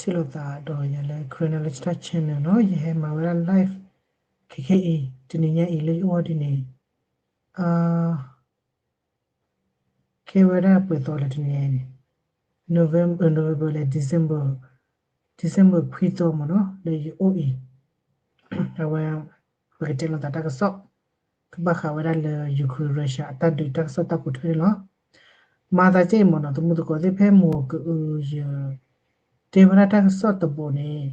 ဟ့ၣ်လိာ်သးဒီးယၤလၢ Karen Knowledge Talk Channel နီၤ, ယဟဲမၤဝဲဒၣ် live ခဲခဲအံၤ တနံၤညါအံၤလၢယအိၣ်ဒ်န့ၣ် ကဲဝဲဒၣ်ပှဲၤသီလၢတနံၤညါအံၤန့ၣ် November November လၢ December December ခွံသီမ့ၢ်နီၤ လၢယအိၣ်အံၤ အဝဲ ပကတဲလိာ်သးတၢ်ကစီၣ် ကဘၣ်ဃးဝဲဒၣ်လၢ Ukraine Russia အတၢ်ဒုးတၢ်ကစီၣ်တၢ်ပိာ်ထွဲန့ၣ်လီၤ. မၤသးကဲအံၤမ့ၢ်နီၤ သမူသကိးသ့ၣ်ဖဲမုၢ်ဂီၤကအု ယ တဲဝဲဒၣ်တၢ်ကစီၣ်တဘိန့ၣ်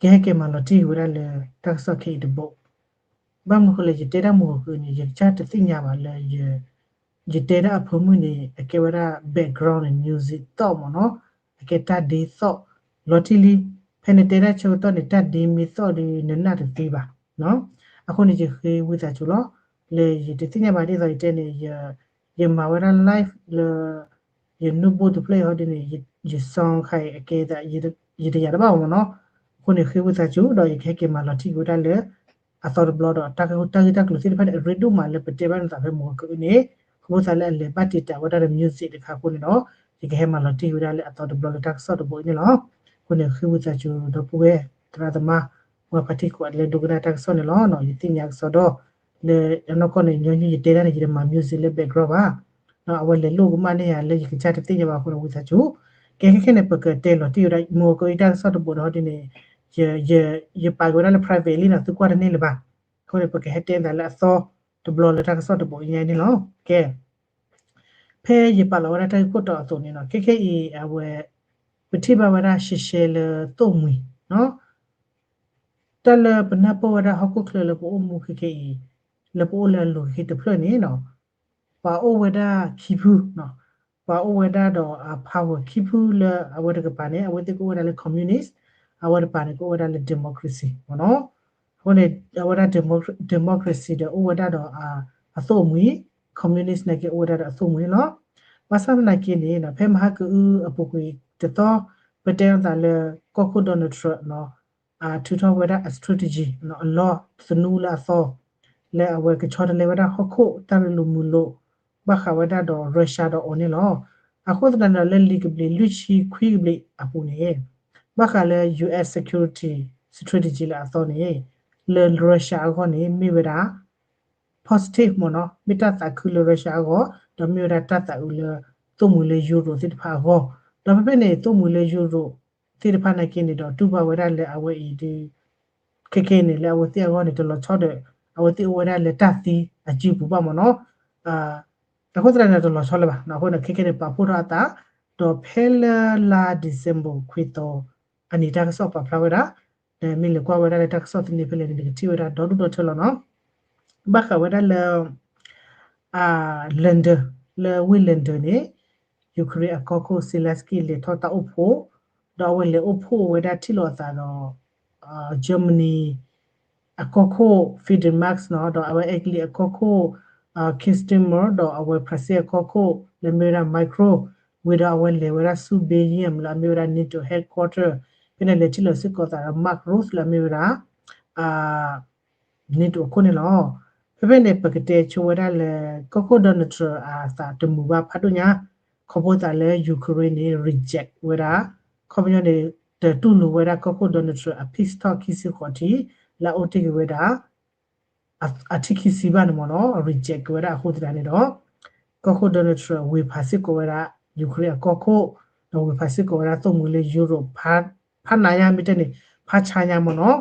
ကဟဲက့ၤမၤလီၤတံၢ်ဝဲဒၣ်လၢ တၢ်ကစီၣ်ခဲအံၤတဘိ ဘၣ်မနုၤဃိလၢယတဲတၢ်မုၢ်ဂီၤကအုန့ၣ် ယကစၢ်တသ့ၣ်ညါဘၣ်လၢ ယတဲဒၣ်အဖၢမုၢ်န့ၣ် အကဲဝဲဒၣ် background န့ၣ် music သီၣ်မ့ၢ်နီၤ အကဲတၢ်ဒ့သီၣ် လီၤတံၢ်လံ ဖဲနတဲဒၣ်ဆၢကတီၢ်န့ၣ် တၢ်ဒ့မ့ၢ်သီၣ်ဒီး နနၢ်တသ့ဘၣ် အဃိန့ၣ် ယဃ့ဝံသးစူၤလီၤ လၢယတသ့ၣ်ညါဘၣ်ဒ်သိးယတဲန့ၣ် ယမၤဝဲဒၣ် live လၢ ယနူဘိတဖျၢၣ်အံၤဟီဒ်န့ၣ် ယ sound ခါအံၤအကဲသး ယတယာ်တဘၣ်အီၤမ့ၢ်နီၤ အဃိန့ၣ် ဃ့ဝံသးစူၤ ဒီးယကဟဲက့ၤမၤလီၤတံၢ်က့ၤဝဲဒၣ်လၢ အသီတဘျီဒီး တၢ်ဂ့ၢ်တၢ်ကျိၤသ့ၣ်တဖၣ်န့ၣ် အရ့ဒိၣ်မးလၢပတဲဘၣ်န့ၣ်သးဖဲမုၢ်ဂီၤကအုန့ၣ် ဃိသးလၢအလဲၤဘၣ်တံာ်တာ်ဝဲဒၣ်လၢ music တခါအဃိန့ၣ်ဒီး ယကဟဲမၤလီၤတံၢ်က့ၤဝဲဒၣ်လၢအသီတဘျီလၢတၢ်ကစီၣ်တဘိအံၤန့ၣ်လီၤ. အဃိန့ၣ် ဃ့ဝံသးစူၤဒီပုၢ်ဝဲၢ် သရၣ်သမါ ပှၤဖါတံၢ်ကိးဂၤဒဲးလၢဒိကနၣ်တၢ်ကစီၣ်န့ၣ်လီၤ. ယသ့ၣ်ညါကစီဒီ လၢအနီၢ်ကီၢ်န့ၣ် ညီနုၢ်ယတဲဒၣ်န့ၣ် ယတမၤ music လၢ background ဘၣ် အဝဲလဲၤလိာ်ကမၣ်န့ၢ်ယၤလၢယကစၢ်တသ့ၣ်ညါဘၣ်အဃိန့ၣ် ဝံသးစူၤ ကဲခဲခဲန့ၣ် ပကတဲလီၤတံၢ်ဝဲဒၣ် မုၢ်ဂီၤကအုအံၤတၢ်ကစီၣ်တဘိဒီးဟီဒ်န့ၣ် ယပာ်က့ၤဝဲဒၣ်လၢ private လံနီၤ သုကွၢ်တန့ၢ်လၢၤဘၣ်. အဃိန့ၣ် ပကဟဲတဲသးလၢအသီတဘျီလၢတၢ်ကစီၣ်တဘိအံၤညါန့ၣ်လီၤ. ကဲ ဖဲယပာ်လီၤဝဲဒၣ်တၢ်ဂ့ၢ်ခိၣ်တီအသိးန့ၣ်နီၤ ခဲခဲအံၤအဝဲ ပထံၣ်ဘၣ်ဝဲဒၣ်ရှဲရှဲလၢသိၣ်မှံၤနီၤ တၢ်လၢပနၢ်ပၢၢ်ဝဲဒၣ်ဟီၣ်ခိၣ်ချၢလၢပအိၣ်မူခဲခဲအံၤ လၢပအိၣ်လၢအလိၤခဲတဖျၢၣ်န့ၣ်နီၤ ပှၤအိၣ်ဝဲဒၣ်ခံဖုနီၤ ပှၤအိၣ်ဝဲဒၣ်ဒီးအ power ခံဖုလၢအဝဲတကပၤန့ၣ် အဝဲသ့ၣ်ကအိၣ်ဝဲဒၣ်လၢ communist အဝဲတကပၤန့ၣ် ကအိၣ်ဝဲဒၣ်လၢ democracy မ့ၢ်နီၤ အဃိန့ၣ် အဝဲဒၣ် democracy ဒီးအိၣ်ဝဲဒၣ်ဒီးအသိၣ်မှံၤ communist နာ်က့အိၣ်ဝဲဒၣ်ဒီးအသိၣ်မှံၤန့ၣ်လီၤ. ဘၣ်ဆၣ်သနာ်က့န့ၣ် ဖဲမဟါကအုအပူၤကွံာ်တသီ ပတဲအသးလၢ ကီၢ်ခိၣ် Donald Trump နီၤ အထုးထီၣ်ဝဲဒၣ်အ strategy အလီၢ်သနူလၢအသီ လၢအဝဲကဆီတလဲဝဲဒၣ်ဟီၣ်ခိၣ်တၢ်ရ့လိာ်မုာ်လိာ် ဘၣ်ဃးဝဲဒၣ်ဒီး Russia ဒီးအီၤန့ၣ်လီၤ. အဃိသတးန့ၣ်ဒီးလၢလံာ်ကဘျံးလွံၢ်ဆံခွံကဘျံးအပူၤန့ၣ် ဘၣ်ဃးလၢ US security strategy လၢအသီန့ၣ် လၢ Russia အဂီၢ်န့ၣ် မ့ၢ်ဝဲဒၣ် positive မ့ၢ်နီၤ မ့ၢ်တၢ်သးခုလၢ Russia အဂီၢ် ဒီးမ့ၢ်ဝဲဒၣ်တၢ်သးအုးလၢ သိၣ်မှံၤလၢ Europe သ့ၣ်တဖၣ်အဂီၢ် ဒီးဖဲဖဲန့ၣ် သိၣ်မှံၤလၢ Europe သ့ၣ်တဖၣ်နာ်က့န့ၣ်ဒီး တူၢ်ဘၣ်ဝဲဒၣ်လၢအဝဲအံၤဒုး ခဲခဲအံၤန့ၣ် လၢအဝဲသ့ၣ်အဂီၢ်န့ၣ် တလီၤဆီဒီး အဝဲသ့ၣ်အိၣ်ဝဲဒၣ်လၢတၢ်သံအစုပူၤဘၣ်မ့ၢ်နီၤ အဃိသတးန့ၣ် တလီၤဆီလၢၤဘၣ် အဃိန့ၣ် ခဲခဲန့ၣ် ပာ်ဖှိၣ်ထီၣ်အသး ဒီးဖဲလၢလါ December ခွံသီ အနံၤတၢ်ကစီၣ်ပာ်ဖျါဝဲဒၣ် မ့ၢ်လဲၤကွၢ်ဝဲဒၣ်လၢတၢ်ကစီၣ်သန့ဖဲလဲၣ်န့ၣ် နကထံၣ်ဝဲဒၣ်ဒီဒူၣ်ဒီထၢလီၤနီၤ ဘၣ်ဃးဝဲဒၣ်လၢ London လၢဝ့ၢ် London န့ၣ် Ukraine အကီၢ်ခိၣ် Zelensky လဲၤထီၣ်တၢ်အိၣ်ဖှိၣ် ဒီးအဝဲလဲၤအိၣ်ဖှိၣ်ဝဲဒၣ်ထံၣ်လိာ်အသးဒီး Germany အကီၢ်ခိၣ် Friedrich Merz နီၤ ဒီးအဝဲအဲကလံးအကီၢ်ခိၣ် Keir Starmer ဒီးအဝဲ France အကီၢ်ခိၣ် လၢမ့ၢ်ဝဲဒၣ် Macron ဝံၤဒီးအဝဲလဲၤဝဲဒၣ်ဆူ Belgium လၢအမ့ၢ်ဝဲဒၣ် NATO headquarter ဖဲန့ၣ်လဲၤထံၣ်လိာ်စ့ၢ်ကီးသးဒီး Mark Rutte လၢအမ့ၢ်ဝဲဒၣ် NATO အခိၣ်န့ၣ်လီၤ. ဖဲဖဲန့ၣ် ပကတဲဆိဝဲဒၣ်လၢ ကီၢ်ခိၣ် Donald Trump အသးတမုာ်ဘၣ်ဖးဒိၣ်ညါ ခီဖျိသးလၢ Ukraine န့ၣ် reject ဝဲဒၣ် ခီပညီန့ၣ် တတူၢ်လိာ်ဝဲဒၣ်ကီၢ်ခိၣ် Donald Trump အ peace talk ခံဆံဃိးထံး လၢအအိၣ်တ့ၢ်က့ၤဝဲဒၣ် အထံၣ်ခံဆံဘၣ်န့ၣ်မ့ၢ်နီၤ reject က့ၤဝဲဒၣ်အဃိသတးန့ၣ်ဒီး ကီၢ်ခိၣ် Donald Trump ဝ့ၤဖးစ့ၢ်ကီးဝဲဒၣ် Ukraine အကီၢ်ခိၣ် ဒီးဝ့ၤဖးစ့ၢ်ကီးဝဲဒၣ်သိၣ်မှံၤလၢ Europe ဖးနးညါမ့ၢ်တဲန့ၣ် ဖးဆါညါမ့ၢ်နီၤ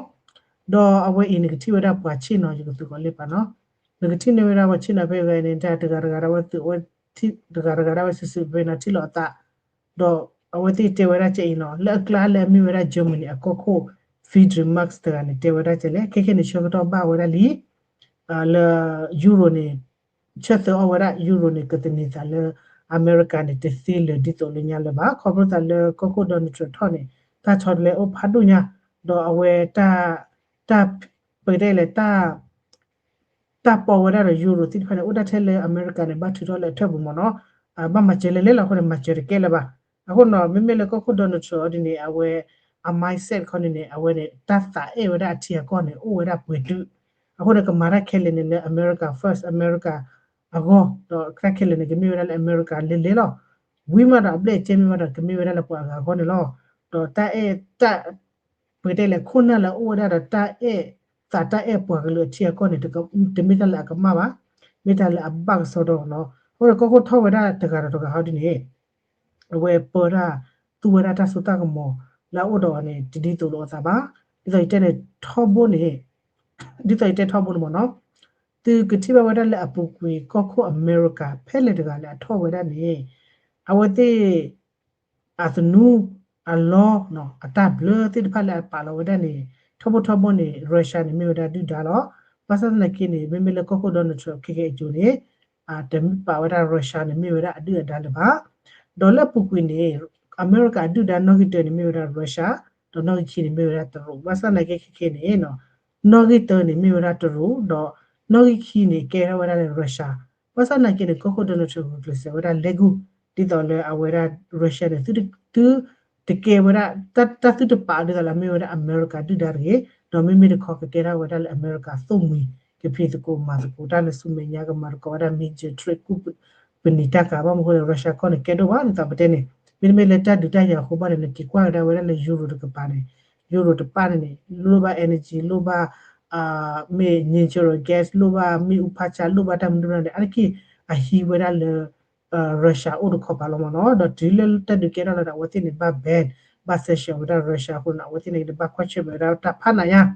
ဒီးအဝဲအံၤနကထံၣ်ဝဲဒၣ်ပှၤဆ့ၣ်နီၤ ယကသုးကီးလ့ပာ်နီၤ နကထံၣ်န့ၢ်ဝဲဒၣ်ပှၤဆ့ၣ်နီၤဖဲဂၤန့ၣ် တဂၤတဂၤဒၣ်ဝဲသုးဝဲ တဂၤတဂၤဒၣ်ဝဲစုာ်စုာ်ဖဲနီၤထံၣ်လိာ်အသး ဒီးအဝဲသ့ၣ်တဲဝဲဒၣ်ကဲအံၤနီၤ လၢအကျါလၢအမ့ၢ်ဝဲဒၣ် Germany အကီၢ်ခိၣ် Friedrich Merz တဂၤန့ၣ် တဲဝဲဒၣ်ကဲလဲၣ် ခဲခဲန့ၣ်ဆၢကတီၢ်ဘၣ်ဝဲဒၣ်လံ လၢ Euro န့ၣ် ဆၢသၢအီၣ်ဝဲဒၣ် Euro န့ၣ် ကသန့ၤသးလၢ အမဲရကၤန့ၣ် တသ့လၢၤဒ်သိးလၢညါလၢၤဘၣ် ခီဖျိသးလၢကီၢ်ခိၣ် Donald Trump ထီၣ်န့ၣ် တၢ်ဆီတလဲအိၣ်ဖးဒိၣ်ညါ ဒီးအဝဲ တၢ် ပကတဲလဲၣ် တၢ်ပီဝဲဒၣ်ဒီး Euro သ့ၣ်တဖၣ်န့ၣ် အိၣ်ဒၣ်ထဲလၢအမဲရကၤန့ၣ် ဘၣ်ထုးထီၣ်လၢအထၢၣ်ပူၤမ့ၢ်နီၤ ဘၣ်မၤစၢၤလဲၤလဲၤလီၤအဃိန့ၣ် မၤစၢၤတကဲလၢၤဘၣ် အဃိနီၤ မ့မ့ၢ်လၢကီၢ်ခိၣ် Donald Trump အီၤဒ်န့ၣ် အဝဲ အ mindset ခီန့ၣ်န့ၣ် အဝဲန့ၣ် တၢ်သးအဲၣ်ဝဲဒၣ်အထံအကီၢ်န့ၣ် အိၣ်ဝဲဒၣ်ပှဲၤတု အဃိန့ၣ် ကမၤတၢ်ခဲလၢာ်န့ၣ်လၢ America first America အဂီၢ် ဒီးတၢ်ခဲလၢာ်န့ၣ် ကမ့ၢ်ဝဲဒၣ်လၢအမဲရကၤလဲၤလဲၤလီၤ ဝံၤမးဒီးအဘျဲၣ်အကဲမ့ၢ်မးဒီး ကမ့ၢ်ဝဲဒၣ်လၢပှၤအဂၤအဂီၢ်န့ၣ်လီၤ. ပ ဒီးတၢ်အဲၣ်တၢ် ပကတဲလဲၣ် ခိၣ်နၢ်လၢအအိၣ်ဝဲဒၣ်ဒီးတၢ်အဲၣ်သးတၢ်အဲၣ်ပှၤကလုာ်အထံအကီၢ်န့ၣ် တမ့ၢ်တၢ်လၢအကမၣ်ဘၣ်, မ့ၢ်တၢ်လၢအဘၣ်ကစီဒီလီၤ. အဃိဒီးကီၢ်ခိၣ်ထီၣ်ဝဲဒၣ်တဂၤဒီးတဂၤဟီဒ်န့ၣ် အဝဲပၢတၢ်သူဝဲဒၣ်တၢ်စိတၢ်ကမီၤလၢအအိၣ်ဒီးအီၤန့ၣ် တဒ်သိးလိာ်အသးဘၣ်. ဒ်သိးယတဲန့ၣ်ထီဘိန့ၣ် ဒ်သိးယတဲထီဘိန့ၣ်မ့ၢ်နီၤ, သုကထံၣ်ဘၣ်ဝဲဒၣ်လၢအပူၤကွံာ်ကီၢ်ခိၣ်အမဲရကၤဖဲလဲၣ်တဂၤလၢအထီၣ်ဝဲဒၣ်န့ၣ် အဝဲသ့ၣ် အသနူ အလီ အတၢ်ဘျၢသ့ၣ်တဖၣ်လၢအပာ်လီၤဝဲဒၣ်န့ၣ် ထီဘိထီဘိန့ၣ် Russia န့ၣ်မ့ၢ်ဝဲဒၣ်ဒုၣ်ဒါလီၤ. ဘၣ်ဆၣ်သနာ်က့န့ၣ် မ့မ့ၢ်လၢကီၢ်ခိၣ် Donald Trump ခဲကဲအစိၤန့ၣ် တမ့ၢ်ပာ်ဝဲဒၣ် Russia န့ၣ်မ့ၢ်ဝဲဒၣ်အဒုၣ်အဒါလၢၤဘၣ်. ဒီးလၢအပူၤကွံာ်န့ၣ် အမဲရကၤအဒုၣ်ဒါနီၣ်ဂံၢ်တၢန့ၣ်မ့ၢ်ဝဲဒၣ် Russia, ဒီးနီၣ်ဂံၢ်ခံန့ၣ်မ့ၢ်ဝဲဒၣ်တရူး. ဘၣ်ဆၣ်သနာ်က့ခဲကဲန့ၣ် နီၣ်ဂံၢ်တၢန့ၣ်မ့ၢ်ဝဲဒၣ်တရူး, ဒီးနီၣ်ဂံၢ်ခံန့ၣ်ကဲထီၣ်ဝဲဒၣ်လၢ Russia. ဘၣ်ဆၣ်သနာ်က့န့ၣ် ကီၢ်ခိၣ် Donald Trump ဂုာ်ကျဲးစၢးဝဲဒၣ်လဲၤဂုာ် ဒ်သိးလၢအဝဲဒၣ် Russia န့ၣ် သု သုတကဲဝဲဒၣ် တၢ်သုတပာ်ဒ်သိးလၢအမ့ၢ်ဝဲဒၣ်အမဲရကၤဒုၣ်ဒါတဂ့ၤ, ဒီးမ့မ့ၢ်တခီကကဲထီၣ်ဝဲဒၣ်လၢအမဲရကၤသိၣ်မှံၤ ကဖံးသကိးမၤသကိးတၢ်လၢဆူမဲာ်ညါ ကမၤသကိးဝဲဒၣ် major trade ကူၣ် ပနံာ်တၢ်ကၤ ဘၣ်မနုၤအဃိန့ၣ် Russia ကီၢ်န့ၣ်ကဲဒိၣ်ဘၣ် ဒ်သိးပတဲန့ၣ် မ့တမ့ၢ်လၢတၢ်ဒုးတၢ်ယၤအဃိဘၣ်န့ၣ် နက့ၤကွၢ်ကဒါဝဲဒၣ်လၢ Europe တကပၤန့ၣ် Europe တပၤန့ၣ်န့ၣ် လိၣ်ဘၣ် energy လိၣ်ဘၣ် မ့ၢ် natural gas လိၣ်ဘၣ်မ့ၣ်အူဖးဆါ လိၣ်ဘၣ်တၢ်မနုၤမနုၤန့ၣ် အါတက့ၢ်အဟံးဝဲဒၣ်လၢ Russia အိၣ်တခီပၤလီၤမ့ၢ်နီၤ. ဒီးတုၤလၢတၢ်ဒုးကဲထီၣ်လၢဒီး အဝဲသ့ၣ်န့ၣ် ဘၣ် ban ဘၣ် sanction ဝဲဒၣ် Russia အဃိန့ၣ် အဝဲသ့ၣ်န့ၣ် တဘၣ်ကွၢ်ဆၢၣ်မဲာ်ဝဲဒၣ်တၢ်ဖးနးယါ ဒ်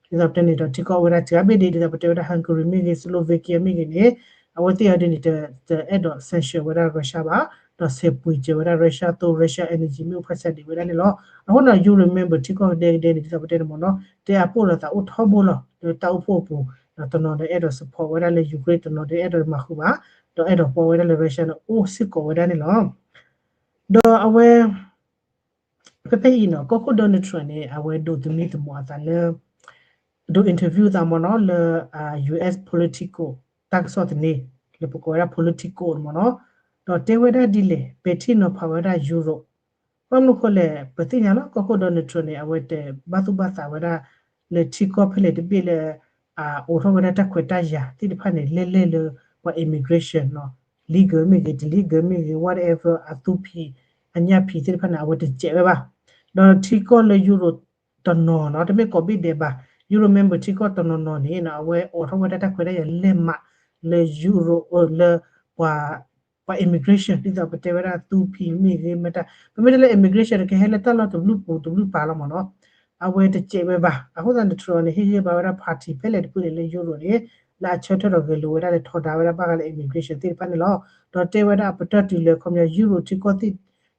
သိးပတဲန့ၣ်ဒီး ထံကီၢ်အိၣ်ဝဲဒၣ်စှၤဘ့ၣ်ဒ့ ဒ်သိးပတဲဝဲဒၣ် Hungary မ့ၢ်ဂ့ၤ Slovakia မ့ၢ်ဂ့ၤန့ၣ် အဝဲသ့ၣ်အီၤဒ်န့ၣ် တအဲၣ်ဒိး sanction ဝဲဒၣ် Russia ဘၣ်, ဒီးဆဲးပှ့ၤစၢၤဝဲဒၣ် Russia သိ Russia energy မ့ၣ်အူဖးဆါဒံးဝဲဒၣ်န့ၣ်လီၤ. အဃိန့ၣ် you remember ထံကီၢ်ကဒဲကဒဲန့ၣ် ဒ်သိးပတဲန့ၣ်မ့ၢ်နီၤ တဲအပိၣ်လိာ်သးအိၣ်ထီဘိလီၤ လၢတၢ်အိၣ်ဖှိၣ်အပူၤ, ဒီးတနီၤဒီးအဲၣ်ဒိး support ဝဲဒၣ်လၢ Ukraine တနီၤဒီးအဲၣ်ဒိးမၤဃုာ်ဘၣ်, ဒီးအဲၣ်ဒိးပီဝဲဒၣ်လၢ Russia န့ၣ် အိၣ်စ့ၢ်ကီးဝဲဒၣ်န့ၣ်လီၤ. ဒီးအဝဲ ဖဲဖဲအံၤနီၤ ကီၢ်ခိၣ် Donald Trump န့ၣ် အဝဲဒိးသမံသမိးအသးလၢ ဒိး interview သးမ့ၢ်နီၤ လၢ US Politico တၢ်ကစီၣ်သန့ လၢပကိးဝဲဒၣ် Politico မ့ၢ်နီၤ, ဒီးတဲဝဲဒၣ်ဒ်လဲၣ် ပဲာ်ထံနီၤဖးဝဲဒၣ် Europe ဘၣ်မနုၤအဃိလဲၣ် ပသ့ၣ်ညါလီၤ ကီၢ်ခိၣ် Donald Trump န့ၣ် အဝဲတဘၣ်သူၣ်ဘၣ်သးဝဲဒၣ် လၢထံကီၢ်ဖဲလဲၣ်တဘ့ၣ်လၢ အိးထီၣ်ဝဲဒၣ်တၢ်ခွဲးတၢ်ယာ်သ့ၣ်တဖၣ်န့ၣ် လဲၣ်လဲၣ်လၢ ပှၤ immigration နီၤ legal မ့ၢ်ဂ့ၤ တ legal မ့ၢ်ဂ့ၤ whatever အသူဖံး အညၣ်ဖံးသ့ၣ်တဖၣ်န့ၣ် အဝဲတစဲးဝဲဘၣ်. ဒီးထံကီၢ်လၢ Europe တနီၤနီၤ တမ့ၢ်ကိးဘ့ၣ်ဒဲးဘၣ် Europe member ထံကီၢ်တနီၤနီၤန့ၣ် အဝဲအိးထီၣ်ဝဲဒၣ်တၢ်ခွဲးတၢ်ယာ်လဲၢ်မး လၢ Europe လၢ ပှၤ ပှၤ immigration ဒ်သိးပတဲဝဲဒၣ်သူဖံးမ့ၢ်ဂ့ၤ မတၤ ပမ့ၢ်တဲလၢ immigration န့ၣ် ကဟဲလၢတၢ်လီၢ်တဘျုးပူၤတဘျုးပၤလီၤမ့ၢ်နီၤ, အဝဲတစဲးဝဲဘၣ်. အဃိသတးန့ၣ် Trump န့ၣ် ဟ့ၣ်ဂံၢ်ဘါဝဲဒၣ် party ဖဲလဲၣ်တဖုန့ၣ်လၢ Europe န့ၣ် လၢအဆၢထၢၣ်ဒီးဂဲၤလိာ်ဝဲဒၣ်လၢထီဒါဝဲဒၣ်ဘၣ်ဃးလၢ immigration သ့ၣ်တဖၣ်န့ၣ်လီၤ. ဒီးတဲဝဲဒၣ်အပတီၢ်တုၤလၢ ခီပညီ Europe ထံကီၢ်သ့ၣ်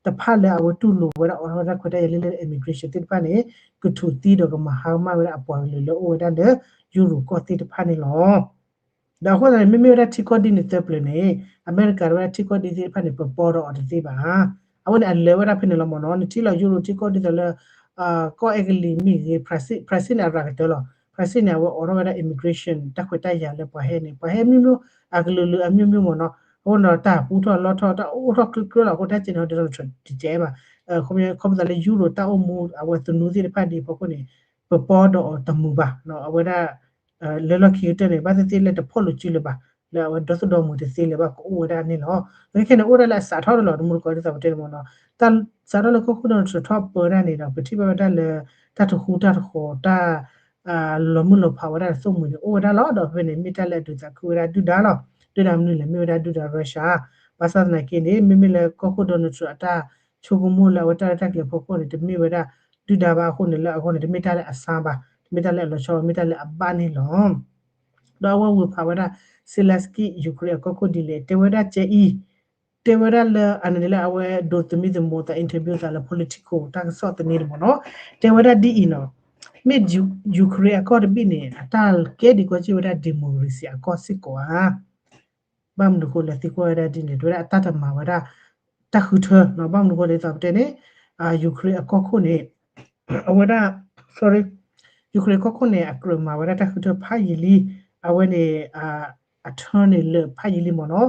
တဖၣ်လၢအဝဲတူၢ်လိာ်ဝဲဒၣ် အိးထီၣ်ဝဲဒၣ်ခွဲးတၢ်ယာ်လဲၢ်လဲၢ်လၢ immigration သ့ၣ်တဖၣ်န့ၣ် ကထူးသံဒီးကမၤဟါကမၣ်ဝဲဒၣ်အပှၤကလုာ်လၢအိၣ်ဝဲဒၣ်လၢ Europe ကီၢ်သ့ၣ်တဖၣ်န့ၣ်လီၤ. ဒီးအဃိသတးန့ၣ် မ့မ့ၢ်ဝဲဒၣ်ထံကီၢ်ဒ်န့ၣ်သၢပျၢၤန့ၣ် အမဲရကၤဒီးဝဲဒၣ်ထံကီၢ်ဒ်သ့ၣ်တဖၣ်န့ၣ် ပပီဒီးအီၤတသ့ဘၣ်. အဝဲန့ၣ်အလၢာ်ဝဲဒၣ်ဖဲန့ၣ်လီၤမ့ၢ်နီၤ. နထံၣ်လီၤ Euro ထံကီၢ်ဒ်သိးလၢ ကီၢ်အဲကလံးမ့ၢ်ဂ့ၤ France န့ၣ် အရၤကတၢၢ်လီၤ. France န့ၣ် အဝဲအိးထီၣ်ဝဲဒၣ် immigration တၢ်ခွဲးတၢ်ယာ်လၢပှၤဟဲန့ၣ် ပှၤဟဲမ့ၢ်မ့ၢ် အကလုာ်လုာ်အမ့ၢ်မ့ၢ်မ့ၢ်နီၤ. အဃိဒီးတၢ်ပူထီၣ်လီထီၣ် တၢ်အိၣ်ထီၣ်ကျၢကျၢလီၤ. အဃိတၢ်စဲးန့ၣ် ဒီးတစဲးဘၣ်. ခီပညီသးလၢ Euro တၢ်အိၣ်မူ အဝဲသနူသ့ၣ်တဖၣ်ဒ်အဖီခိၣ်န့ၣ် ပပီဒီးအီၤတမုာ်ဘၣ်. အဝဲဒၣ် လၢလီၢ်ခံကတၢၢ်န့ၣ် ဘၣ်သ့ၣ်သ့ၣ်လၢတဖီၣ်လိာ်စုလၢၤဘၣ်, လၢအဝဲဒီသိၣ်ဒီမုၢ်တသ့လၢၤဘၣ် ကအိၣ်ဝဲဒၣ်န့ၣ်လီၤ. ခဲခဲန့ၣ် အိၣ်ဒၣ်လၢအစးထီၣ်တလီၤ တမူတကိးဒ်သိးပတဲန့ၣ်မ့ၢ်နီၤ. တၢ်စးထီၣ်လၢကီၢ်ခိၣ်ဒီးထီၣ်ပၢဒၣ်န့ၣ်ဒီး ပထံၣ်ဘၣ်ဝဲဒၣ်လၢ တၢ်တဃူတၢ်တဃီၤ တၢ် လီၤမုၢ်လီၤဖးဝဲဒၣ်သိၣ်မှံၤန့ၣ် အိၣ်ဝဲဒၣ်လီၤ. ဒီးဖဲန့ၣ် မ့ၢ်တၢ်လၢအဒုးသးခုဝဲဒၣ်ဒုၣ်ဒါလီၤ. ဒုၣ်ဒါမနုၤလဲၣ် မ့ၢ်ဝဲဒၣ်ဒုၣ်ဒါ Russia. ဘၣ်ဆၣ်သနာ်က့န့ၣ် မ့မ့ၢ်လၢကီၢ်ခိၣ်ဒီးထီၣ်အတၢ်ဆိကမိၣ်လၢအဝဲတၢ်ရဲၣ်တၢ်ကျဲၤဖီခိၣ်န့ၣ် တမ့ၢ်ဝဲဒၣ်ဒုၣ်ဒါဘၣ်အဃိန့ၣ် လၢအဂီၢ်န့ၣ် တမ့ၢ်တၢ်လၢအဆါဘၣ်, တမ့ၢ်တၢ်လၢအလီၤဆီဘၣ်, မ့ၢ်တၢ်လၢအဘၣ်န့ၣ်လီၤ. ဒီးအဝဲဝဲဖးဝဲဒၣ် Zelensky Ukraine အကီၢ်ခိၣ်ဒ်လဲၣ် တဲဝဲဒၣ်ကဲအံၤ, တဲဝဲဒၣ်လၢအန့ၣ်လၢအဝဲဒိးသမံသမိးသး interview သးလၢ Politico တၢ်ကစီၣ်သန့တမ့ၢ်နီၤ, တဲဝဲဒၣ်ဒ်အံၤနီၤ, မ့ၢ် Ukraine အကီၢ်တဘ့ၣ်န့ၣ် အတၢ်ကဲဒံးကီက့ၢ်ဝဲဒၣ် democracy အကီၢ်စ့ၢ်ကီးဧါ. ဘၣ်မနုၤဃိလဲၣ်သံကွၢ်ဝဲဒၣ်ဒ်န့ၣ် တဲဝဲဒၣ်အတၢ်တမၤဝဲဒၣ် တၢ်ဃုထၢနီၤ, ဘၣ်မနုၤဃိလဲၣ်သးပတဲန့ၣ် Ukraine အကီၢ်ခိၣ်န့ၣ် အဝဲဒၣ် sorry, Ukraine ကီၢ်ခိၣ်န့ၣ် အကြၢးမၤဝဲဒၣ်တၢ်ဃုထၢဖးယံာ်လံ, အဝဲန့ၣ် အ turn န့ၣ်လၢာ်ဖးယံာ်လံမ့ၢ်နီၤ,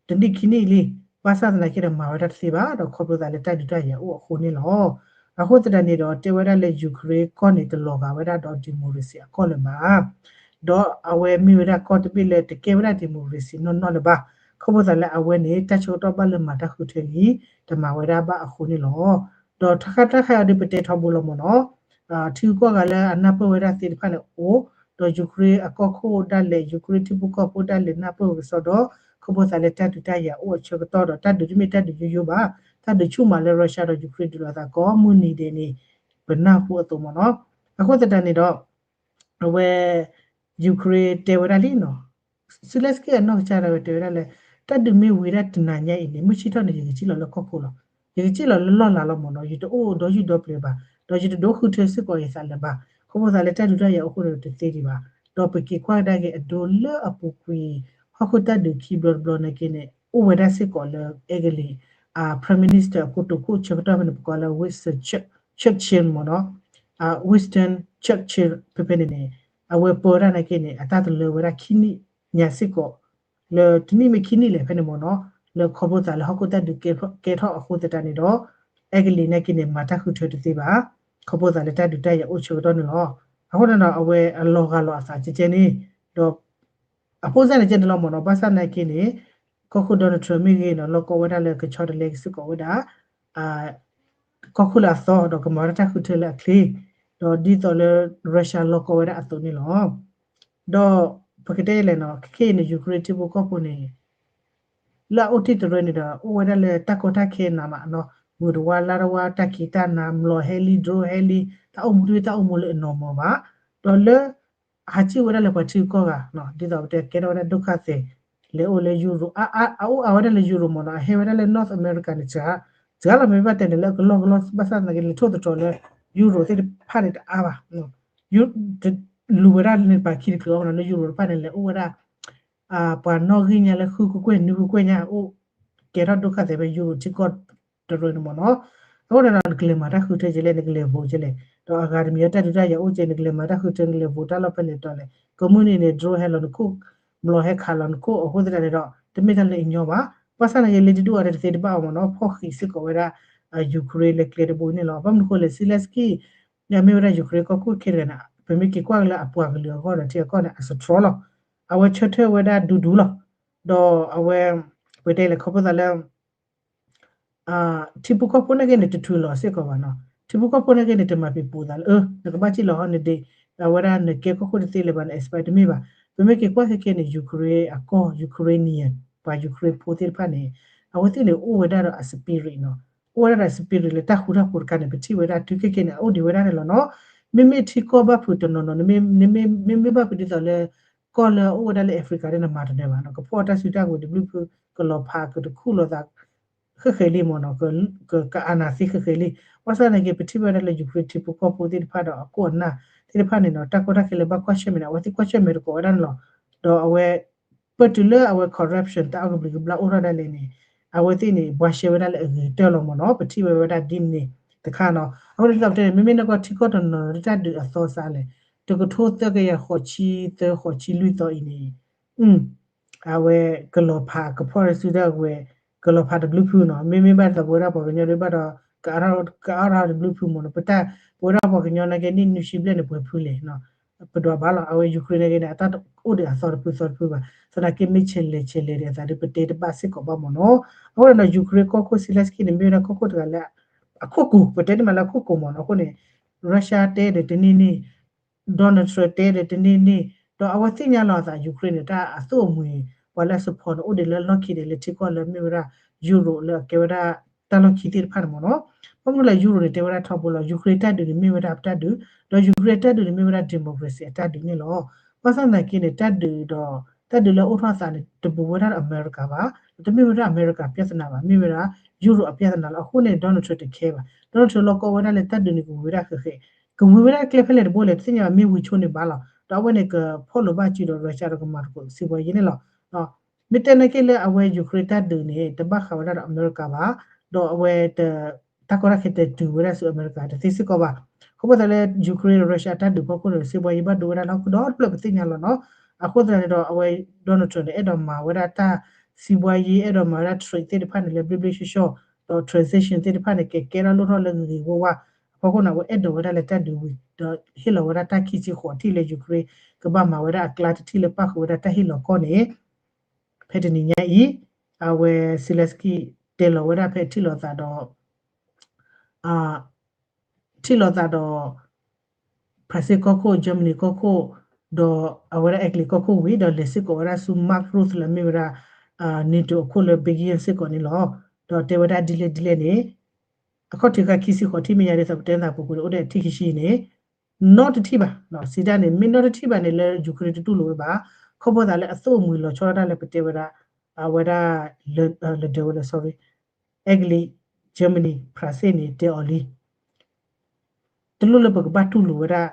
တနံၣ်ခံနံၣ်လံ, ဘၣ်ဆၣ်သနာ်က့ဒီးမၤဝဲဒၣ်တသ့ဘၣ်, ဒီးခီဖျိသးလၢတၢ်ဒုးတၢ်ယၤအိၣ်အဃိန့ၣ်လီၤ. အဃိသတးန့ၣ်ဒီးတဲဝဲဒၣ်လၢ Ukraine ကီၢ်န့ၣ် တလီၤဂာ်ဝဲဒၣ်ဒီး democracy အကီၢ်လၢၤဘၣ်, ဒီးအဝဲမ့ၢ်ဝဲဒၣ်ကီၢ်တဘ့ၣ်လၢတကဲဝဲဒၣ် democracy နီၢ်နီၢ်လၢၤဘၣ်, ခီဖျိသးလၢအဝဲန့ၣ် တၢ်ဆၢကတီၢ်ဘၣ်လၢမၤတၢ်ဃုထၢလံ, တမၤဝဲဒၣ်ဘၣ်အဃိန့ၣ်လီၤ. ဒီးတၢ်ခါတၢ်ခါအံၤဒီးပတဲထီဘိလီၤမ့ၢ်နီၤ, ထံဂုၤကီၢ်ဂၤလၢအနၢ်ပၢၢ်ဝဲဒၣ်သ့ၣ်တဖၣ်န့ၣ်အိၣ်, ဒီး Ukraine အကီၢ်ခိၣ်ဒၣ်လဲာ် Ukraine ထံဖိကီၢ်ဖိဒၣ်လဲာ်နၢ်ပၢၢ်ဝဲကစီဒီး ခီဖျိသးလၢတၢ်ဒုးတၢ်ယၤအိၣ်အဆၢကတီၢ်ဒီး တၢ်ဒုးတမ့ၢ်တၢ်ဒုးယိယိဘၣ်, တၢ်ဒုးဆူၣ်မးလၢ Russia ဒီး Ukraine ဒုးလိာ်သးကိးမုၢ်နံၤဒဲးန့ၣ် ပနၢ်ဟူအသိးမ့ၢ်နီၤ. အဃိသတးန့ၣ်ဒီး အဝဲ Ukraine တဲဝဲဒၣ်လံနီၤ, Zelenskyy အနီၢ်ကစၢ်ဒၣ်ဝဲတဲဝဲဒၣ်လၢ တၢ်ဒုးမ့ၢ်ဝံၤဒၣ်တနၤညါအံၤန့ၣ် မုၢ်ဆ့ၣ်ထီၣ်န့ၣ် ယကစံၣ်လီၤလၢကီၢ်ခိၣ်လီၤ. ယကစံၣ်လီၤလၢလီၢ်လၤလီၤမ့ၢ်နီၤ, ယတအိၣ်ဒီးယုၢ်ဒီပျဲၤဘၣ်, ဒီးယတဒိးဃုထၢစ့ၢ်ကီးယသးလၢၤဘၣ်. ခီဖျိသးလၢတၢ်ဒုးတၢ်ယၤအိၣ်ဃိန့ၣ်တသ့ဒံးဘၣ်. ဒီးပက့ၤကွၢ်ကဒါက့ၤအဒိလၢအပူၤကွံာ် ဟီၣ်ခိၣ်တၢ်ဒုးခံဘျီတဘျီနာ်က့န့ၣ် အိၣ်ဝဲဒၣ်စ့ၢ်ကီးလၢအဲကလံး Prime Minister အကိတိာ်ခိၣ်ဆၢကတီၢ်ဖဲန့ၣ် ပကိးလၢ Winston Churchill မ့ၢ်နီၤ, Winston Churchill ဖဲဖဲန့ၣ်န့ၣ် အဝဲပၢတၢ်နာ်က့န့ၣ် အတၢ်တလၢဝဲဒၣ်ခံနံၣ်ညါစ့ၢ်ကီး လၢတနံၣ်မ့ၢ်ခံနံၣ်လဲၣ်ဖဲန့ၣ်မ့ၢ်နီၤ, လၢခီဖျိသးလၢဟီၣ်ခိၣ်တၢ်ဒုးကဲထီၣ်အဃိသတးန့ၣ်ဒီး အဲကလံးနာ်က့န့ၣ် မၤတၢ်ဃုထၢတသ့ဘၣ်, ခီဖျိသးလၢတၢ်ဒုးတၢ်ယၤအိၣ်ဆၢကတီၢ်န့ၣ်လီၤ. အဃိန့ၣ်ဒီး အဝဲအလီၤဂာ်လီၤအသးကဲကဲန့ၣ်, ဒီး အဖိစဲန့ၣ်ကဲန့ၣ်လီၤမ့ၢ်နီၤ, ဘၣ်ဆၣ်နာ်က့န့ၣ် ကီၢ်ခိၣ် Donald Trump မ့ၢ်ဂ့ၤနီၤ လီၢ်ကီဝဲဒၣ်လၢကဆီတလဲက့ၤစ့ၢ်ကီးဝဲဒၣ် ကီၢ်ခိၣ်လၢအသီ ဒီးကမၤဝဲဒၣ်တၢ်ဃုထၢလၢအချ့, ဒီးဒ်သိးလၢ Russia လီၢ်ကီဝဲဒၣ်အသိးန့ၣ်လီၤ. ဒီးပကတဲလဲၣ်နီၤ ခဲခဲအံၤန့ၣ် Ukraine ထံဖိကီၢ်ဖိန့ၣ် လၢအအိၣ်တ့ၢ်တရၢန့ၣ်ဒီး အိၣ်ဝဲဒၣ်လၢတၢ်ကီတၢ်ခဲနးမးနီၤ, မုာ်တဝါလါတဝါ တၢ်ခံးတၢ်နၤ မျိာ်ဟဲလံ drone ဟဲလံ တၢ်အိၣ်မူတမ့ၢ်တၢ်အိၣ်မူလၢအ normal ဘၣ်, ဒီးလၢ ဟးစံၣ်ဝဲဒၣ်လၢပှၤထံဂုၤကီၢ်ဂၤနီၤ, ဒ်သိးပတဲကဲထီၣ်ဝဲဒၣ်ဒုက္ခသည် လဲၤအိၣ်လၢ Europe အအိၣ်အါဝဲဒၣ်လၢ Europe မ့ၢ်နီၤ, အဟဲဝဲဒၣ်လၢ North America န့ၣ် စှၤလီၤ မ့ၢ်ဘၣ်တဲန့ၣ် လၢအကလီၢ်ကလီၢ် ဘၣ်ဆၣ်သနာ်က့ လဲၤထိၣ်သတြီၤလၢ Europe သ့ၣ်တဖၣ်န့ၣ်တအါဘၣ်, လူၤဝဲဒၣ်လၢပှၤခံတချုးအီၤမ့ၢ်နီၤ, လၢ Europe တဖၣ်န့ၣ် လဲၤအိၣ်ဝဲဒၣ် ပှၤနီၣ်ဂံၢ်ညါလၢဃုကကွဲၢ်နွံကကွဲၢ်ညါ အိၣ်ကဲထီၣ်ဒုက္ခသည်ဖဲ Europe ထံကီၢ်တရၢန့ၣ်မ့ၢ်နီၤ. အဃိန့ၣ်ဒီး နကလဲၤမၤတၢ်ဃုထၢကဲလဲၣ် နကလဲၤ vote ကဲလဲၣ်, ဒီးအဂၤတမံၤအတၢ်ဒုးတၢ်ယၤအိၣ်ကဲ နကလဲၤမၤတၢ်ဃုထၢ နကလဲၤ vote တၢ်လီၢ်ဖဲလဲၣ်တီၤလဲၣ်, ကမုၢ်နံၤန့ၣ် drone ဟဲလီၤနခိၣ် မျိာ်ဟဲခးလီၤနခိၣ် အဃိသတးန့ၣ်ဒီး တမ့ၢ်တၢ်လၢအညီဘၣ်. ဘၣ်ဆၣ်သနာ်က့ လၢတဒူၣ်အီၤဒီးတသ့တဘၣ်အီၤမ့ၢ်နီၤ, ဖီၣ်ဃံးစ့ၢ်ကီးဝဲဒၣ် Ukraine လၢကျဲတဘိန့ၣ်လီၤ. ဘၣ်မနုၤဃိလဲၣ် Zelenskyy မ့ၢ်ဝဲဒၣ် Ukraine ကီၢ်ခိၣ်ခဲတဂၤန့ၣ် ပမ့ၢ်က့ၤကွၢ်က့ၤလၢအပှၤကလုာ်အဂီၢ်ဒီးထံအကီၢ်န့ၣ် အ strong လီၤ. အဝဲဆၢထၢၣ်ဝဲဒၣ်ဒူဒူလီၤ. ဒီးအဝဲ ပတဲလဲၣ်ခီဖျိသးလၢ ထံဖိကီၢ်ဖိနာ်က့န့ၣ် တထုးလီၤစ့ၢ်ကီးဘၣ်နီၤ. ထံဖိကီၢ်ဖိနာ်က့န့ၣ် တမၤပံၤပူၤသးလၢ အၢ နကဘၣ်စံၣ်လီၤဟီၣ်န့ၣ်ဒံး အဝဲဒၣ်နကဲကီၢ်ခိၣ်တသ့လၢၤဘၣ် န expect တမ့ၢ်ဘၣ်. ပမ့ၢ်က့ၤကွၢ်ခဲခဲန့ၣ် Ukraine အကီၢ် Ukrainian ပှၤ Ukraine ဖိသ့ၣ်တဖၣ်န့ၣ် အဝဲသ့ၣ်န့ၣ် အိၣ်ဝဲဒၣ်ဒီးအ spirit နီၤ. အိၣ်ဝဲဒၣ်ဒီး spirit လၢတၢ်ဃူတၢ်ဖိးတခါန့ၣ် ပထံၣ်ဝဲဒၣ်တုၤခဲခဲန့ၣ် အအိၣ်ဒံးဝဲဒၣ်န့ၣ်လီၤနီၤ. မ့မ့ၢ်ထံကီၢ်ဘၣ်ဖုးတနီၤနီၤ မ့မ့ၢ်ဘၣ်ဖုးဒ်သိးလၢ ကီၢ်လၢအအိၣ်ဝဲဒၣ်လၢ Africa ဒ်နမၤတနၢၤဘၣ်နီၤ, ကဖီၣ်တၢ်စုတၢ်ကဝဲၤတဘျုးဖုး ကလီၤဖးကတခူၣ်လိာ်သး ဃဲဃဲလံမ့ၢ်နီၤ, ကအနၢ်သ့ဃဲဃဲလံ. ဘၣ်ဆၣ်သနာ်က့ ပထံၣ်ဝဲဒၣ်လၢ Ukraine ထံဖိကီၢ်ဖိသ့ၣ်တဖၣ်ဒီးအခိၣ်အနၢ်သ့ၣ်တဖၣ်န့ၣ်နီၤ တၢ်ကီတၢ်ခဲလၢဘၣ်ကွၢ်ဆၢၣ်မဲာ်န့ၣ် အဝဲသ့ၣ်ကွၢ်ဆၢၣ်မဲာ်တကိးဝဲဒၣ်န့ၣ်လီၤ. ဒီးအဝဲ ပတုၤလၢအဝဲ corruption တၢ်အီၣ်ကဘျံးကဘျၣ်အိၣ်ထီၣ်ဒၣ်လဲာ်န့ၣ် အဝဲသ့ၣ်န့ၣ် ဘှါရှဲဝဲဒၣ်လၢအဂ့ၤကတၢၢ်လီၤမ့ၢ်နီၤ, ပထံၣ်ဝဲဝဲဒၣ်ဒ်န့ၣ်တခါနီၤ. အဃိန့ၣ် ဒ်သိးပတဲန့ၣ် မ့မ့ၢ်နကီၢ်ထံကီၢ်တနီၤနီၤ တၢ်ဒုးအသီစးလဲၣ် တကထိသၢကယၤဃိးဆံသၢ ဃိးဆံလွံၢ်သီအံၤန့ၣ် အဝဲကလီၤဖးကဖီၣ်တၢ်စုတၢ်ကဝဲၤ ကလီၤဖးတဘျုးဖုးနီၤ, မ့မ့ၢ်ဘၣ်ဒ်သိးပဝဲဒၣ်ပှၤကညီဒ်ဘၣ်ဒီး ကအါထီၣ်တဘျုးဖုးမ့ၢ်နီၤ, ပတၢ် ပဝဲဒၣ်ပှၤကညီနာ်က့ နံၣ်နွံဆံဘျဲၣ်န့ၣ် ပှဲၤဖုးလဲၣ်နီၤ, ပဒွးဘၣ်လီၤ. အဝဲ Ukraine နာ်က့န့ၣ် အတၢ်အိၣ်ဒံးအသီတဖုသီတဖုဘၣ်, သနာ်က့မ့ၢ်ဆဲးလဲၤဆဲးလဲၤဒံးအသး ပတဲတဘၣ်စ့ၢ်ကီးဘၣ်မ့ၢ်နီၤ. အဃိန့ၣ်ဒီး Ukraine ကီၢ်ခိၣ် Zelenskyy န့ၣ် မ့ၢ်ဝဲဒၣ်ကီၢ်ခိၣ်တဂၤလၢ အခိၣ်ကူၤ ပတဲန့ၣ်မးလၢအခိၣ်ကူၤမ့ၢ်နီၤ. အဃိန့ၣ် Russia တဲဒီးတန့ၢ်န့ၢ် Donald Trump တဲဒီးတန့ၢ်န့ၢ် ဒီးအဝဲသ့ၣ်ညါလီၤအသး Ukraine န့ၣ် တၢ်အသိၣ်အမှံၤ ပှၤလၢအ support န့ၣ် အိၣ်ဒံးလၢလီၢ်ခံဒံးလၢထံကီၢ်လၢမ့ၢ်ဝဲဒၣ် Europe လၢအကဲဝဲဒၣ်တၢ်လီၢ်ခံသ့ၣ်တဖၣ်န့ၣ်မ့ၢ်နီၤ. ဘၣ်မနုၤလဲၣ် Europe န့ၣ် တဲဝဲဒၣ်ထီဘိလီၤ Ukraine တၢ်ဒုးန့ၣ် မ့ၢ်ဝဲဒၣ်ပတၢ်ဒုး ဒီး Ukraine တၢ်ဒုးန့ၣ် မ့ၢ်ဝဲဒၣ် democracy အတၢ်ဒုးန့ၣ်လီၤ. ဘၣ်ဆၣ်သနာ်က့န့ၣ် တၢ်ဒုးဒီး တၢ်ဒုးလၢအအိၣ်ထီၣ်အသးန့ၣ် တဘူးဝဲဒၣ်ဒီး အမဲရကၤဘၣ်, ဒီးတမ့ၢ်ဝဲဒၣ်အမဲရကၤ ပြဿနာ ဘၣ်, မ့ၢ်ဝဲဒၣ် Europe အ ပြဿနာ လီၤ. အဃိန့ၣ် Donald Trump တခဲဘၣ်. Donald Trump လီၢ်ကီဝဲဒၣ်လၢတၢ်ဒုးန့ၣ် ကဝံၤဝဲဒၣ်ဃဲးဃဲး, ကဝံၤဝဲဒၣ်ကျဲဖဲလဲၣ်တဘိလဲၣ် တသ့ၣ်ညါဘၣ် မ့ၢ်ဝံၤဆိန့ၣ်ဘၣ်လီၤ. ဒီးအဝဲန့ၣ် ကဖီၣ်လိာ်ဘၣ်စုဒီး Russia ဒီးကမၤသကိးစံးဘှါယံၤန့ၣ်လီၤ. မ့ၢ်တဲနာ်က့လၢအဝဲ Ukraine တၢ်ဒုးန့ၣ် တဘၣ်ဃးဝဲဒၣ်ဒီးအမဲရကၤဘၣ်, ဒီးအဝဲတ တၢ်ကီတၢ်ခဲတတုၤဝဲဒၣ်ဆူအမဲရကၤတသ့စ့ၢ်ကီးဘၣ်. ခီဖျိသးလၢ Ukraine Russia တၢ်ဒုးဖီခိၣ်န့ၣ် စံးဘှါယံၤဘၣ်ဒိဝဲဒၣ်လၢဟီၣ်ခိၣ်ဒီတဖျၢၣ်ပသ့ၣ်ညါလီၤနီၤ. အဃိသတးန့ၣ်ဒီး အဝဲ Donald Trump န့ၣ် အဲၣ်ဒိးမၤဝဲဒၣ်တၢ်စံးဘှါယံၤ အဲၣ်ဒိးမၤဝဲဒၣ် trade သ့ၣ်တဖၣ်န့ၣ် လၢဘျ့ဘျ့ဆှီဆှီ, ဒီး transition သ့ၣ်တဖၣ်န့ၣ် ကဲကဲထီၣ်လိၣ်ထီၣ်လၢဂ့ၤဂ့ၤဝါဝါ. အဖီခိၣ်န့ၣ် အဝဲအဲၣ်ဒိးဝဲဒၣ်လၢတၢ်ဒုးဝံၤ ဒီးဟ့ၣ်လီၤဝဲဒၣ်တၢ်ခံဆံဃိးထံၣ်လၢ Ukraine ကဘၣ်မၤဝဲဒၣ်အကျါတထံၣ်လၢပၣ်ဃုာ်ဝဲဒၣ်တၢ်ဟ့ၣ်လီၤကီၢ်န့ၣ် ဖဲတနံၤညါအံၤ အဝဲ Zelenskyy တဲလီၤဝဲဒၣ်ဖဲထံၣ်လိာ်သးဒီး ထံၣ်လိာ်သးဒီး ဖရၣ်စ့ၣ်ကီၢ်ခိၣ် Germany ကီၢ်ခိၣ် ဒီးအဝဲဒၣ်အဲကလံးကီၢ်ခိၣ်ဝံၤ ဒီးလဲၤစ့ၢ်ကီးဝဲဒၣ်ဆူ Mark Rutte လၢမ့ၢ်ဝဲဒၣ် NATO အခိၣ်လၢ Belgium စ့ၢ်ကီးန့ၣ်လီၤ. ဒီးတဲဝဲဒၣ်ဒ်လဲၣ်ဒ်လဲၣ်န့ၣ် အခီၣ်ထံးခါခံဆံဃိးထံၣ်မဲာ်ညါဒ်သိးပတဲသးပူၤကွံာ်န့ၣ် အိၣ်ဒီးအထံၣ်ခံဆံန့ၣ် နီတထံၣ်ဘၣ် စံးဒၣ်န့ၣ် မ့ၢ်နီတထံၣ်ဘၣ်န့ၣ် လၢ Ukraine တတူၢ်လိာ်ဝဲဘၣ် ခီဖျိသးလၢအသိၣ်အမှံၤလီၤဆီဒၣ်တၢ်လၢပတဲဝဲဒၣ် အဝဲဒၣ် လၢဒၢးဝဲလၢ sorry အဲကလံး Germany ဖရၣ်စ့ၣ်န့ၣ် တဲအီၤလံ တလိၣ်လၢပကဘၣ်တူၢ်လိာ်ဝဲဒၣ်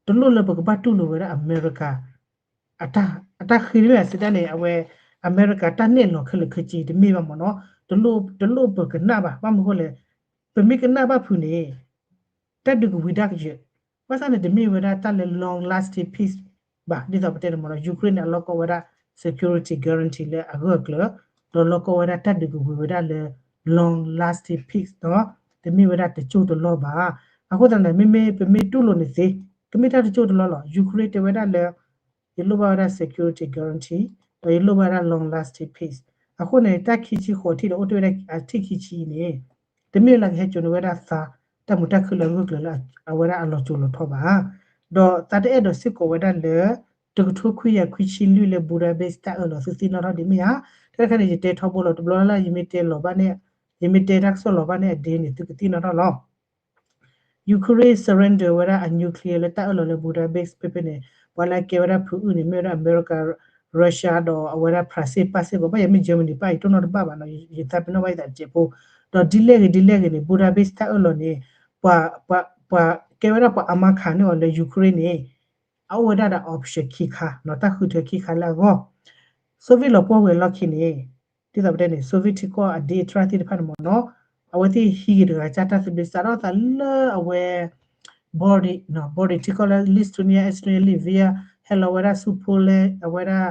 တလိၣ်လၢပကဘၣ်တူၢ်လိာ်ဝဲဒၣ်အမဲရကၤ အတၢ်ဃ့တမ့ၢ်ဘၣ် စံးဒၣ်န့ၣ် အဝဲ အမဲရကၤတၢ်နဲၣ်လီၤခဲလၢာ်ခဲဆ့တမ့ၢ်ဘၣ်မ့ၢ်နီၤ တလိၣ်ပကနၣ်ဘၣ် ဘၣ်မနုၤဃိလဲၣ် ပမ့ၢ်ကနၣ်ဘၣ်ဖုးန့ၣ် တၢ်ဒုးကဝံၤဒၣ်ကယၢၤ ဘၣ်ဆၣ်န့ၣ် တမ့ၢ်ဝဲဒၣ်တၢ်လၢ long lasting peace ဘၣ် ဒ်သိးပတဲန့ၣ်မ့ၢ်နီၤ Ukraine န့ၣ် အလီၢ်ကီဝဲဒၣ် security guarantee လၢအဂၢၢ်အကျၢၤ ဒီးလီၢ်ကီဝဲဒၣ်တၢ်ဒုးကဝံၤဝဲဒၣ်လၢ long lasting peace ဒီး တမ့ၢ်ဝဲဒၣ်တကၠိၢ်တလီၢ်ဘၣ်. အဃိသတးန့ၣ် မ့မ့ၢ်ပမ့ၢ်တူၢ်လိာ်န့ၣ်သ့ ကမ့ၢ်တၢ်တကၠိၢ်တလီၢ်လီၤ. Ukraine တဲဝဲဒၣ်လၢ ယလိၣ်ဘၣ်ဝဲဒၣ် security guarantee ဒီးယလိၣ်ဘၣ်ဝဲဒၣ် long lasting peace အဃိန့ၣ် တၢ်ခံဆံဃိးထံၣ်ဒီးအိၣ်တ့ၢ်ဝဲဒၣ်အထံၣ်ခံဆံအံၤန့ၣ် တမ့ၢ်လၢကဟဲစိာ်န့ၢ်ဝဲဒၣ်သး တၢ်မုာ်တၢ်ခုၣ်လၢအဂၢၢ်ကျၢၤလၢအဝဲဒၣ်အလီၤစိၤလီၤထီဘၣ်. ဒီးသးတအဲၣ်ဒိးစ့ၢ်ကီးဝဲဒၣ်လၢ တကထိခွံကယၤခွံဆံလွံၢ်လၢ Budapest တၢ်အၢၣ်လီၤသုသ့ၣ်နီၣ်ထီၣ်ဒ်မ့ၢ်ဧါ. တၢ်တခါန့ၣ် ယတဲထီဘိလီၤ တဘျီလၢ်လၢ် ယမ့ၢ်တဲလီၤဘၣ်န့ၣ် ယမ့ၢ်တဲတၢ်ကစီၣ်လီၤဘၣ်န့ၣ်အဒ့န့ၣ် သုကသ့ၣ်နီၣ်ထီၣ်လီၤ. Ukraine surrender ဝဲဒၣ်အ nuclear လၢတၢ်အၢၣ်လီၤလၢ Budapest ဖဲဖဲန့ၣ် ပှၤလၢအကဲဝဲဒၣ်ဖုးအုၣ်န့ၣ် မ့ၢ်ဝဲဒၣ်အမဲရကၤ Russia ဒီးအဝဲဒၣ် France ပၣ်စ့ၢ်ကီး ဘၣ်ယၤမ့ၢ် Germany ပၣ် ယတိၢ်နီၣ်တဘၣ်ဘၣ်နီၤ ယသးပ့ၤနီၣ်ဘၣ်ယသးတစဲးဖိ ဒီးဒ်လဲၣ်ဂ့ၤဒ်လဲၣ်ဂ့ၤန့ၣ် Budapest တၢ်အၢၣ်လီၤန့ၣ် ပှၤ ပှၤ ပှၤကဲဝဲဒၣ်ပှၤအမါခးန့ၢ်အီၤလၢ Ukraine န့ၣ် အအိၣ်ဝဲဒၣ်ဒီး option ခံခါနီၤ တၢ်ဃုထၢခံခါလၢအဂီၢ် Soviet လီၤပှီၢ်ဝဲၤလီၢ်ခံန့ၣ် ဒ်သိးပတဲန့ၣ် Soviet ထံကီၢ်အဒ့အတြၢ်သ့ၣ်တဖၣ်န့ၣ်မ့ၢ်နီၤ အဝဲသ့ၣ်ဟံးဂ့ၤတဂၤကၢ်တၢ်သဘျ့စးထီၣ်သးလၢအဝဲ Baltic နီၤ Baltic ထံကီၢ်လၢ Lithuania Estonia Latvia ဟဲလီၤဝဲဒၣ်ဆူ Poland အဝဲဒၣ်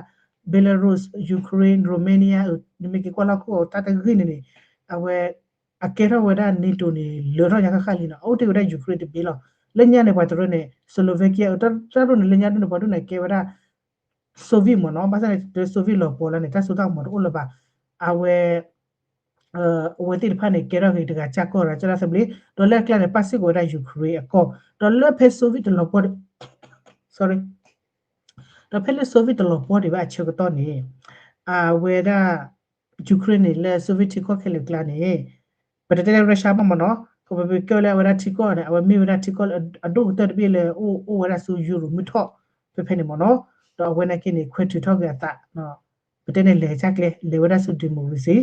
Belarus Ukraine Romania နမ့ၢ်က့ၤကွၢ်လၢခိၣ်တၢ်တဂ့ၢ်န့ၣ်န့ၣ် အဝဲ အကဲထီၣ်ဝဲဒၣ် NATO န့ၣ် လၢထီၣ်ညါဃၣ်ဃၣ်လံနီၤ အအိၣ်တ့ၢ်ဝဲဒၣ် Ukraine တဘ့ၣ်လီၤ လၢညါန့ၣ် ပှၤတရၢန့ၣ် Slovakia တၢ်ရိၣ်န့ၣ်လၢညါဒ်န့ၣ် ပှၤဒိၣ်န့ၣ်ကဲဝဲဒၣ် Soviet မ့ၢ်နီၤ ဘၣ်ဆၣ်န့ၣ် တ Soviet လီၤပှီၢ်လၢန့ၣ် တၢ်စိတၢ်ကမီၤတအိၣ်လၢၤဘၣ် အဝဲ အဝဲသ့ၣ်တဖၣ်န့ၣ် ကဲထီၣ်ဂ့ၤတဂၤကၢ်ကီၢ်ရၤ ကၢ်တၢ်သဘျ့ ဒီးလၢအကျါန့ၣ် ပၣ်စ့ၢ်ကီးဝဲဒၣ် Ukraine အကီၢ် ဒီးလၢဖဲ Soviet တလီၤပှီၢ် sorry ဒီးဖဲလၢ Soviet တလီၤပှီၢ်ဒံးဘၣ်အဆၢကတီၢ်န့ၣ် အဝဲဒၣ် Ukraine န့ၣ် လၢ Soviet ထံကီၢ်ခဲလၢာ်ကျါန့ၣ် ပတတဲလၢ Russia ဘၣ်မ့ၢ်နီၤ ကပကဲလၢအဝဲဒၣ်ထံကီၢ်န့ၣ် အဝဲမ့ၢ်ဝဲဒၣ်ထံကီၢ်လၢအဒိၣ်ကတၢၢ်တဘ့ၣ်လၢ အိၣ်အိၣ်ဝဲဒၣ်ဆူ Europe မုၢ်ထီၣ် ဖဲဖဲန့ၣ်မ့ၢ်နီၤ ဒီးအဝဲနာ်က့န့ၣ် ခွဲးထုးထီၣ်က့ၤအသး ပတဲန့ၣ်လဲၤကစၢ်ကျဲ လဲၤဝဲဒၣ်ဆူ democracy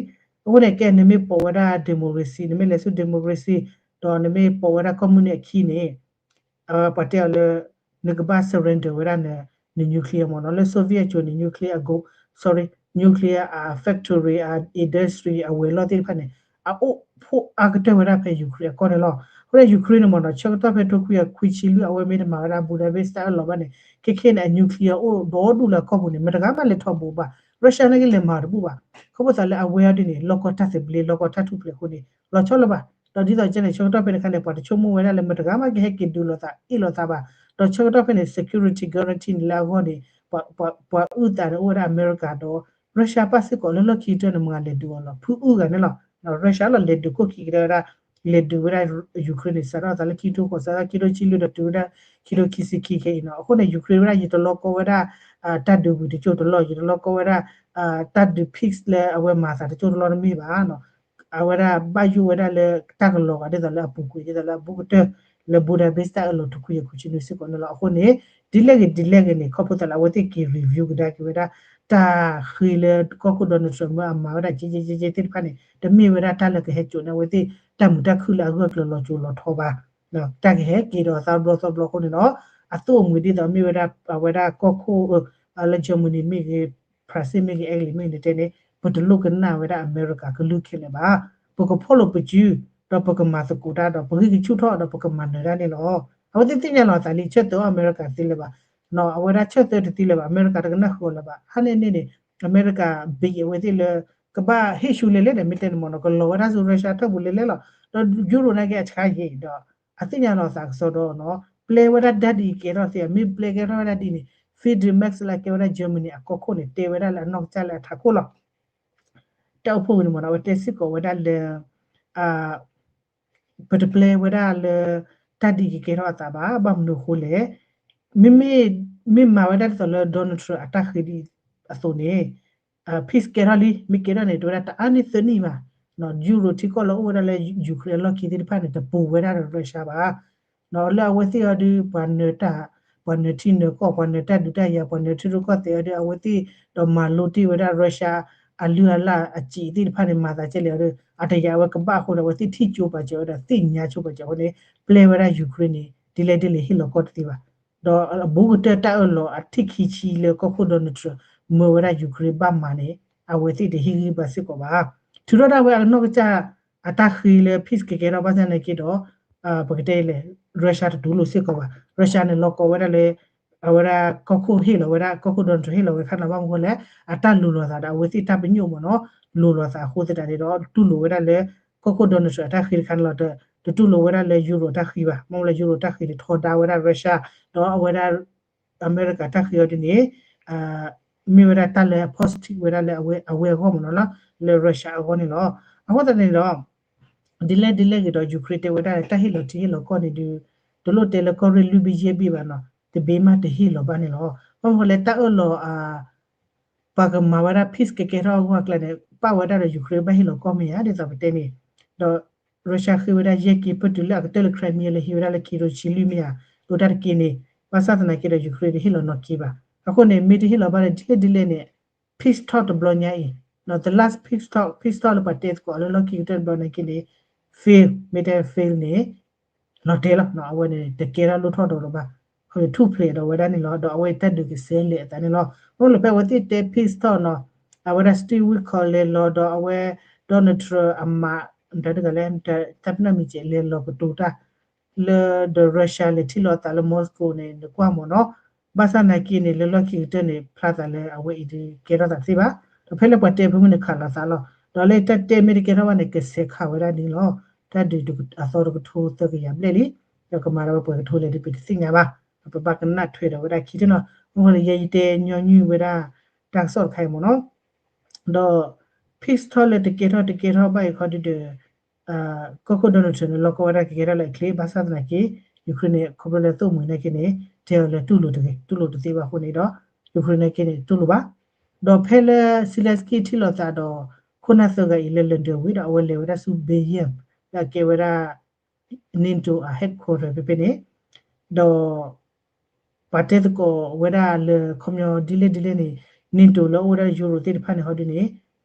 အဃိန့ၣ် ကဲနမ့ၢ်ပိာ်ဝဲဒၣ် democracy နမ့ၢ်လဲၤဆူ democracy ဒီးနမ့ၢ်ပိာ်ဝဲဒၣ် communist အခံန့ၣ် ပှၤတဲအီၤလၢ နကဘၣ် surrender ဝဲဒၣ်န န nuclear မ့ၢ်နီၤ လၢ Soviet အစိၤန့ၣ် nuclear အ gold sorry nuclear အ factory အ industry အဝဲၤလီၢ်သ့ၣ်တဖၣ်န့ၣ် အအိၣ်ဖှိၣ်အါကတၢၢ်ဝဲဒၣ်ဖဲ Ukraine အကီၢ်န့ၣ်လီၤ. အဃိန့ၣ် Ukraine န့ၣ်မ့ၢ်နီၤ ဆၢကတီၢ်ဖဲထိခွံကယၤခွံဆံလွံၢ် အဝဲမ့ၢ်တမၤဝဲဒၣ် Budapest တၢ်အၢၣ်လီၤဘၣ်န့ၣ် ခဲခဲန့ၣ် အ nuclear အိၣ်ဒီဒူၣ်လၢအကီၢ်ပူၤန့ၣ် မတဂၤမးလဲၤထီၣ်ဘူးဘၣ် Russia န့ၣ်က့လဲၤမၤတဘူးဘၣ် ခီဖျိသးလၢအဝဲအီၤဒ်န့ၣ် လီၢ်ကီၢ်တၢ်သဘျ့ လီၢ်ကီၢ်တၢ်ထူၣ်ဖျဲးအဃိန့ၣ် လီၤဆီလၢၤဘၣ် ဒီးဒ်သိးကဲန့ၣ် ဆၢကတီၢ်ဖဲန့ၣ်ခါန့ၣ် ပှၤတဆိကမိၣ်ဝဲဒၣ်လၢမတဂၤမးကဟဲက့ၤဒုးလိာ်သး အ့ၣ်လိာ်သးဘၣ် ဒီးဆၢကတီၢ်ဖဲန့ၣ် security guarantee န့ၣ်လၢအဂီၢ်န့ၣ် ပှၤအုၣ်သးန့ၣ်အိၣ်ဝဲဒၣ်အမဲရကၤဒီး Russia ပၣ်စ့ၢ်ကီးလၢလီၢ်ခံကတၢၢ်န့ၣ် မတၤလဲၤဒုးအီၤလီၤ ဖုအုၣ်ဂၤန့ၣ်လီၤ Russia လီၤလဲၤဒုးခိၣ်ခံကတၢၢ်ဝဲဒၣ် လဲၤဒုးဝဲဒၣ် Ukraine န့ၣ် စးထီၣ်သးလၢခံကထိဃိး စးထီၣ်ခံကထိဆံလွံၢ်ဒီးတုၤဝဲဒၣ် ခံကထိခံဆံခံခဲအံၤနီၤ အဃိန့ၣ် Ukraine ဝဲဒၣ် ယတလီၤကီဝဲဒၣ် တၢ်ဒုးဝံၤတကၠိၢ်တလီၢ် ယတလီၤကီဝဲဒၣ် တၢ်ဒုး peace လၢအဝဲမၤသးတကၠိၢ်တလီၢ်တမ့ၢ်ဘၣ်နီၤ အဝဲဒၣ်ဘၣ်ယိၣ်ဝဲဒၣ်လၢတၢ်ကလီၤဂာ် ဒ်သိးလၢအပူၤကွံာ် ဒ်သိးလၢအဘူးကတၢၢ် လၢ Budapest တၢ်အၢၣ်လီၤတခွံကယၤခွံဆံနွံစ့ၢ်ကီးန့ၣ်လီၤ. အဃိန့ၣ် ဒ်လဲၣ်ဂ့ၤဒ်လဲၣ်ဂ့ၤန့ၣ် ခီဖျိသးလၢအဝဲသ့ၣ်က့ၤ review ကဒါက့ၤဝဲဒၣ် တၢ်ဃ့လၢကီၢ်ခိၣ် Donald Trump မ့ၢ်အမၤဝဲဒၣ်က့က့က့က့သ့ၣ်တဖၣ်န့ၣ် တမ့ၢ်ဝဲဒၣ်တၢ်လၢကဟဲစိာ်န့ၢ်အဝဲသ့ၣ် တၢ်မုာ်တၢ်ခုၣ်လၢအဂၢၢ်အကျၢၤလီၤစိၤလီၤထီဘၣ် တၢ်ကဟဲက့ၤဒီးသီဘျီသီဘျီအဃိန့ၣ်လီၤ. အသိၣ်အမှံၤဒ်သိးမ့ၢ်ဝဲဒၣ် အဝဲဒၣ်ကီၢ်ခိၣ် လၢ Germany မ့ၢ်ဂ့ၤ France မ့ၢ်ဂ့ၤ အဲကလံးမ့ၢ်ဂ့ၤန့ၣ်တဲန့ၣ် ပတလိၣ်ကနၣ်ဝဲဒၣ်အမဲရကၤကလုၢ်ခဲလၢာ်ဘၣ်. ပကဖီၣ်လိာ်ပစု ဒီးပကမၤသကိးတၢ်ဒီး ပဂံၢ်ကဆူၣ်ထီၣ်ဒီးပကမၤနၢၤတၢ်န့ၣ်လီၤ. အဝဲသ့ၣ်သ့ၣ်ညါလီၤအသးလံ ဆၢသၢအီၣ်အမဲရကၤသ့လၢၤဘၣ်. အဝဲဒၣ်ဆၢသၢတသ့လၢၤဘၣ် အမဲရကၤတကနၣ်ဃုာ်အီၤလၢၤဘၣ်. ဟါန့ၣ်န့ၣ်န့ၣ် အမဲရကၤ bid အဝဲသ့ၣ်လၢ ကဘၣ်ဟ့ၣ်ဆူလဲၤလဲၣ်ဒီး မ့ၢ်တဲန့ၣ်မ့ၢ်နီၤ ကလီၤဝဲဒၣ်ဆူ Russia ထၢၣ်ပူၤလဲၤလဲၣ်လီၤ. ဒီး Europe နာ်က့အဆါယံာ်ဒီး အသ့ၣ်ညါလီၤသးကစီဒီးနီၤ ပျဲဝဲဒၣ်ဒၣ်ဒ်အံၤကဲထီၣ်သ့ မ့ၢ်ပျဲကဲထီၣ်ဝဲဒၣ်ဒ်န့ၣ် Friedrich Merz လၢအကဲဝဲဒၣ် Germany အကီၢ်ခိၣ်န့ၣ် တဲဝဲဒၣ်လၢအနီၢ်ကစၢ်လၢအထးခိၣ်လီၤ. တၢ်အိၣ်ဖှိၣ်ဝံၤန့ၣ်မ့ၢ်နီၤ အဝဲတဲစ့ၢ်ကီးဝဲဒၣ်လၢ ပတပျဲဝဲဒၣ်လၢ တၢ်ဒ်ကကဲထီၣ်အသးဘၣ်. ဘၣ်မနုၤအဃိလဲၣ်, မ့မ့ၢ် မ့ၢ်မၤဝဲဒၣ်ဒ်သိးလၢ Donald Trump အတၢ်ဃ့ဒ်အသိးန့ၣ် peace ကဲထီၣ်လံ, မ့ၢ်ကဲထီၣ်န့ၣ် တဲဝဲဒၣ်တအါန့ၢ်သၢနံၣ်ဘၣ်, Euro ထံကီၢ်လၢအိၣ်ဝဲဒၣ်လၢ Ukraine အလီၢ်ခံသ့ၣ်တဖၣ်န့ၣ် တပူၤဝဲဒၣ်ဒီး Russia ဘၣ်. လၢအဝဲသ့ၣ်အီၤဒုး ပှၤနၢၤတၢ်, ပှၤနၢၤထံနၢၤကီၢ်, ပှၤနၢၤတၢ်ဒုးတၢ်ယၤ, ပှၤနၢၤထံရူၢ်ကီၢ်သဲးအီၤဒုး အဝဲသ့ၣ်ဒီးမၤလိတ့ၢ်ဝဲဒၣ် Russia အလုၢ်အလၢ်အစံးသ့ၣ်တဖၣ်န့ၣ် မၤသးကဲလဲၣ်အီၤဒီး အတယာ်ဝဲကဘၣ်အဃိန့ၣ် အဝဲသ့ၣ်ထံၣ်ကၠိပာ်စၢၤဝဲဒီး သ့ၣ်ညါကၠိပာ်စၢၤအဃိန့ၣ် ပျဲဝဲဒၣ် Ukraine န့ၣ် ဒ်လဲၣ်ဒ်လဲၣ်ဟ့ၣ်လီၤကီၢ်တသ့ဘၣ်. ဒီးအဘူးကတၢၢ်တၢ်အၢၣ်လီၤအထံၣ်ခံဆံလၢကီၢ်ခိၣ် Donald Trump မၢဝဲဒၣ် Ukraine ဘၣ်မၤန့ၣ် အဝဲသ့ၣ်တဟ့ၣ်ဂံၢ်ဘါစ့ၢ်ကီးဘၣ်. ထုးထီၣ်ဒၣ်ဝဲအနီၢ်ကစၢ်အတၢ်ဃ့လၢ peace ကကဲထီၣ်ဘၣ်ဆၣ်သနာ်က့ဒီး ပကတဲလဲၣ် Russia တတူၢ်လိာ်စ့ၢ်ကီးဘၣ်. Russia န့ၣ် လီၤကီဝဲဒၣ်လၢ အဝဲဒၣ်ကီၢ်ခိၣ်ဟ့ၣ်လီၤဝဲဒၣ် ကီၢ်ခိၣ် Donald Trump ဟ့ၣ်လီၤဝဲခါန့ၣ်လီၤ. ဘၣ်မနုၤအဃိလဲၣ်, အတၢ်လိၤလိာ်သးဒီးအဝဲသ့ၣ်တၢ်ပညိၣ်မ့ၢ်နီၤ, လိၤလိာ်သးအဃိသတးန့ၣ်ဒီး တူၢ်လိာ်ဝဲဒၣ်လၢ ကီၢ်ခိၣ် Donald Trump အတၢ်ဃ့တခါန့ၣ်လီၤ. တတူၢ်လိာ်ဝဲဒၣ်လၢ Euro တၢ်ဃ့ဘၣ်. မ့ၢ်လၢ Euro တၢ်ဃ့န့ၣ် ထီဒါဝဲဒၣ် Russia ဒီးအဝဲဒၣ် အမဲရကၤတၢ်ဃ့အီၤဒ်န့ၣ် မ့ၢ်ဝဲဒၣ်တၢ်လၢ positive ဝဲဒၣ်လၢအဝဲအဂီၢ်မ့ၢ်နီၤ, လၢ Russia အဂီၢ်န့ၣ်လီၤ. အဃိသတးန့ၣ်ဒီး ဒ်လဲၣ်ဒ်လဲၣ်ဂ့ၤဒီး Ukraine တဲဝဲဒၣ် တၢ်ဟ့ၣ်လီၤထံဟ့ၣ်လီၤကီၢ်န့ၣ်ဒုး တလိၣ်တဲလၢကီၢ်ရ့ၣ်လွံၢ်ဘ့ၣ်ယဲၢ်ဘ့ၣ်ဘၣ်နီၤ, တဘ့ၣ်မးတဟ့ၣ်လီၤဘၣ်န့ၣ်လီၤ. ဘၣ်မနုၤလဲၣ် တၢ်အၢၣ်လီၤ ပှၤကမၤဝဲဒၣ် peace ကကဲထီၣ်အဂီၢ်အကျါန့ၣ် ပာ်ဝဲဒၣ်ဒီး Ukraine ဘၣ်ဟ့ၣ်လီၤကီၢ်မ့ၢ်ဧါ ဒ်သိးပတဲန့ၣ်, ဒီး Russia ဃ့ဝဲဒၣ်ယဲၢ်က့ ပတုၤလၢအကတၢၢ်လၢ Crimea လၢဟံးဝဲဒၣ်လၢခံကထိဆံလွံၢ်မ့ၢ်ဧါ, ဒိးတၢ်တက့န့ၣ် ဘၣ်ဆၣ်သနာ်က့ဒီး Ukraine တဟ့ၣ်လီၤနီၢ်က့ဘၣ်. အဃိန့ၣ် မ့ၢ်တဟ့ၣ်လီၤဘၣ်ဒီး ဒ်လဲၣ်ဒ်လဲၣ်န့ၣ် peace talk တဘျီညါအံၤ the last peace talk, peace talk လၢပှၤတဲသကိးလၢလီၢ်ခံကတၢၢ်တဘျီနာ်က့န့ၣ် fail, မ့ၢ်တဲ fail န့ၣ် လီၤတဲာ်လီၤ. အဝဲန့ၣ် တကဲထီၣ်လိၣ်ထီၣ်ဒီးဒီးဘၣ်, အဝဲထူၣ်ဖျဲးဒီးဝဲဒၣ်န့ၣ်လီၤ. ဒီးအဝဲတၢ်ဒုးကဆဲးလဲၤအသးန့ၣ်လီၤ. မ့ၢ်လၢဖဲအဝဲသ့ၣ်တဲ peace talk နီၤ, အဝဲဒၣ် Steve Witkoff လဲၤလီၤဒီးအဝဲ Donald Trump အမး တၢ်တဂၤလဲၣ် တၢ်ပနီၣ်မံၤစဲးလဲၤလီၤကတိၤတၢ် လၢဒီး Russia လဲၤထံၣ်လိာ်အသးလၢ Moscow န့ၣ် နကွၢ်မ့ၢ်နီၤ, ဘၣ်ဆၣ်သနာ်က့န့ၣ် လၢလီၢ်ခံကတၢၢ်န့ၣ် ဖျါသးလၢအဝဲအံၤဒုးကဲထီၣ်သးတသ့ဘၣ်. ဒီးဖဲလၢပှၤတဲဖဲမုၢ်န့ၣ်ခးလိာ်သးလီၤ. ဒီးလၢတၢ်တဲမ့ၢ်တကဲထီၣ်ဘၣ်န့ၣ် ကဆဲးခးဝဲဒၣ်န့ၣ်လီၤ. တၢ်ဒုးအသီတကထိသၢကယၤဘျဲၣ်လံ, ဒီးကမၤဒီးဝဲပှဲၤကထိလဲၣ်ဒုးပတသ့ၣ်ညါဘၣ်. ဒီးပဘၣ်ကနၣ်ထွဲဒီးဝဲဒၣ်ခံတနီၤ, မ့ၢ်လၢယဲယတဲညီနုၢ်ဝဲဒၣ် တၢ်ကစီၣ်တခါအံၤမ့ၢ်နီၤ ဒီး peace talk လၢတကဲထီၣ်တကဲထီၣ်ဘၣ်အံၤခီဒုဒီး ကီၢ်ခိၣ် Donald Trump န့ၣ် လီၤကီဝဲဒၣ်ကကဲထီၣ်လၢအချ့, ဘၣ်ဆၣ်သနာ်က့ Ukraine န့ၣ် ခီဖျိလၢသိၣ်မှံၤနာ်က့န့ၣ် တဲအီၤလၢတူၢ်လိာ်တဂ့ၤ, တူၢ်လိာ်တသ့ဘၣ်အဃိန့ၣ်ဒီး Ukraine နာ်က့န့ၣ် တူၢ်လိာ်ဘၣ်. ဒီးဖဲလၢ Zelenskyy ထံၣ်လိာ်သးဒီး ခိၣ်နၢ်သၢဂၤအံၤလၢ London ဝံၤဒီး အဝဲလဲၤဝဲဒၣ်ဆူ Belgium လၢအကဲဝဲဒၣ် NATO အ headquarter ဖဲဖဲန့ၣ်, ဒီး ပှၤတဲသကိးဝဲဒၣ်လၢခီပညီဒ်လဲၣ်ဒ်လဲၣ်န့ၣ် NATO လၢအိၣ်ဝဲဒၣ် Euro သ့ၣ်တဖၣ်န့ၣ် ဟီဒုန့ၣ်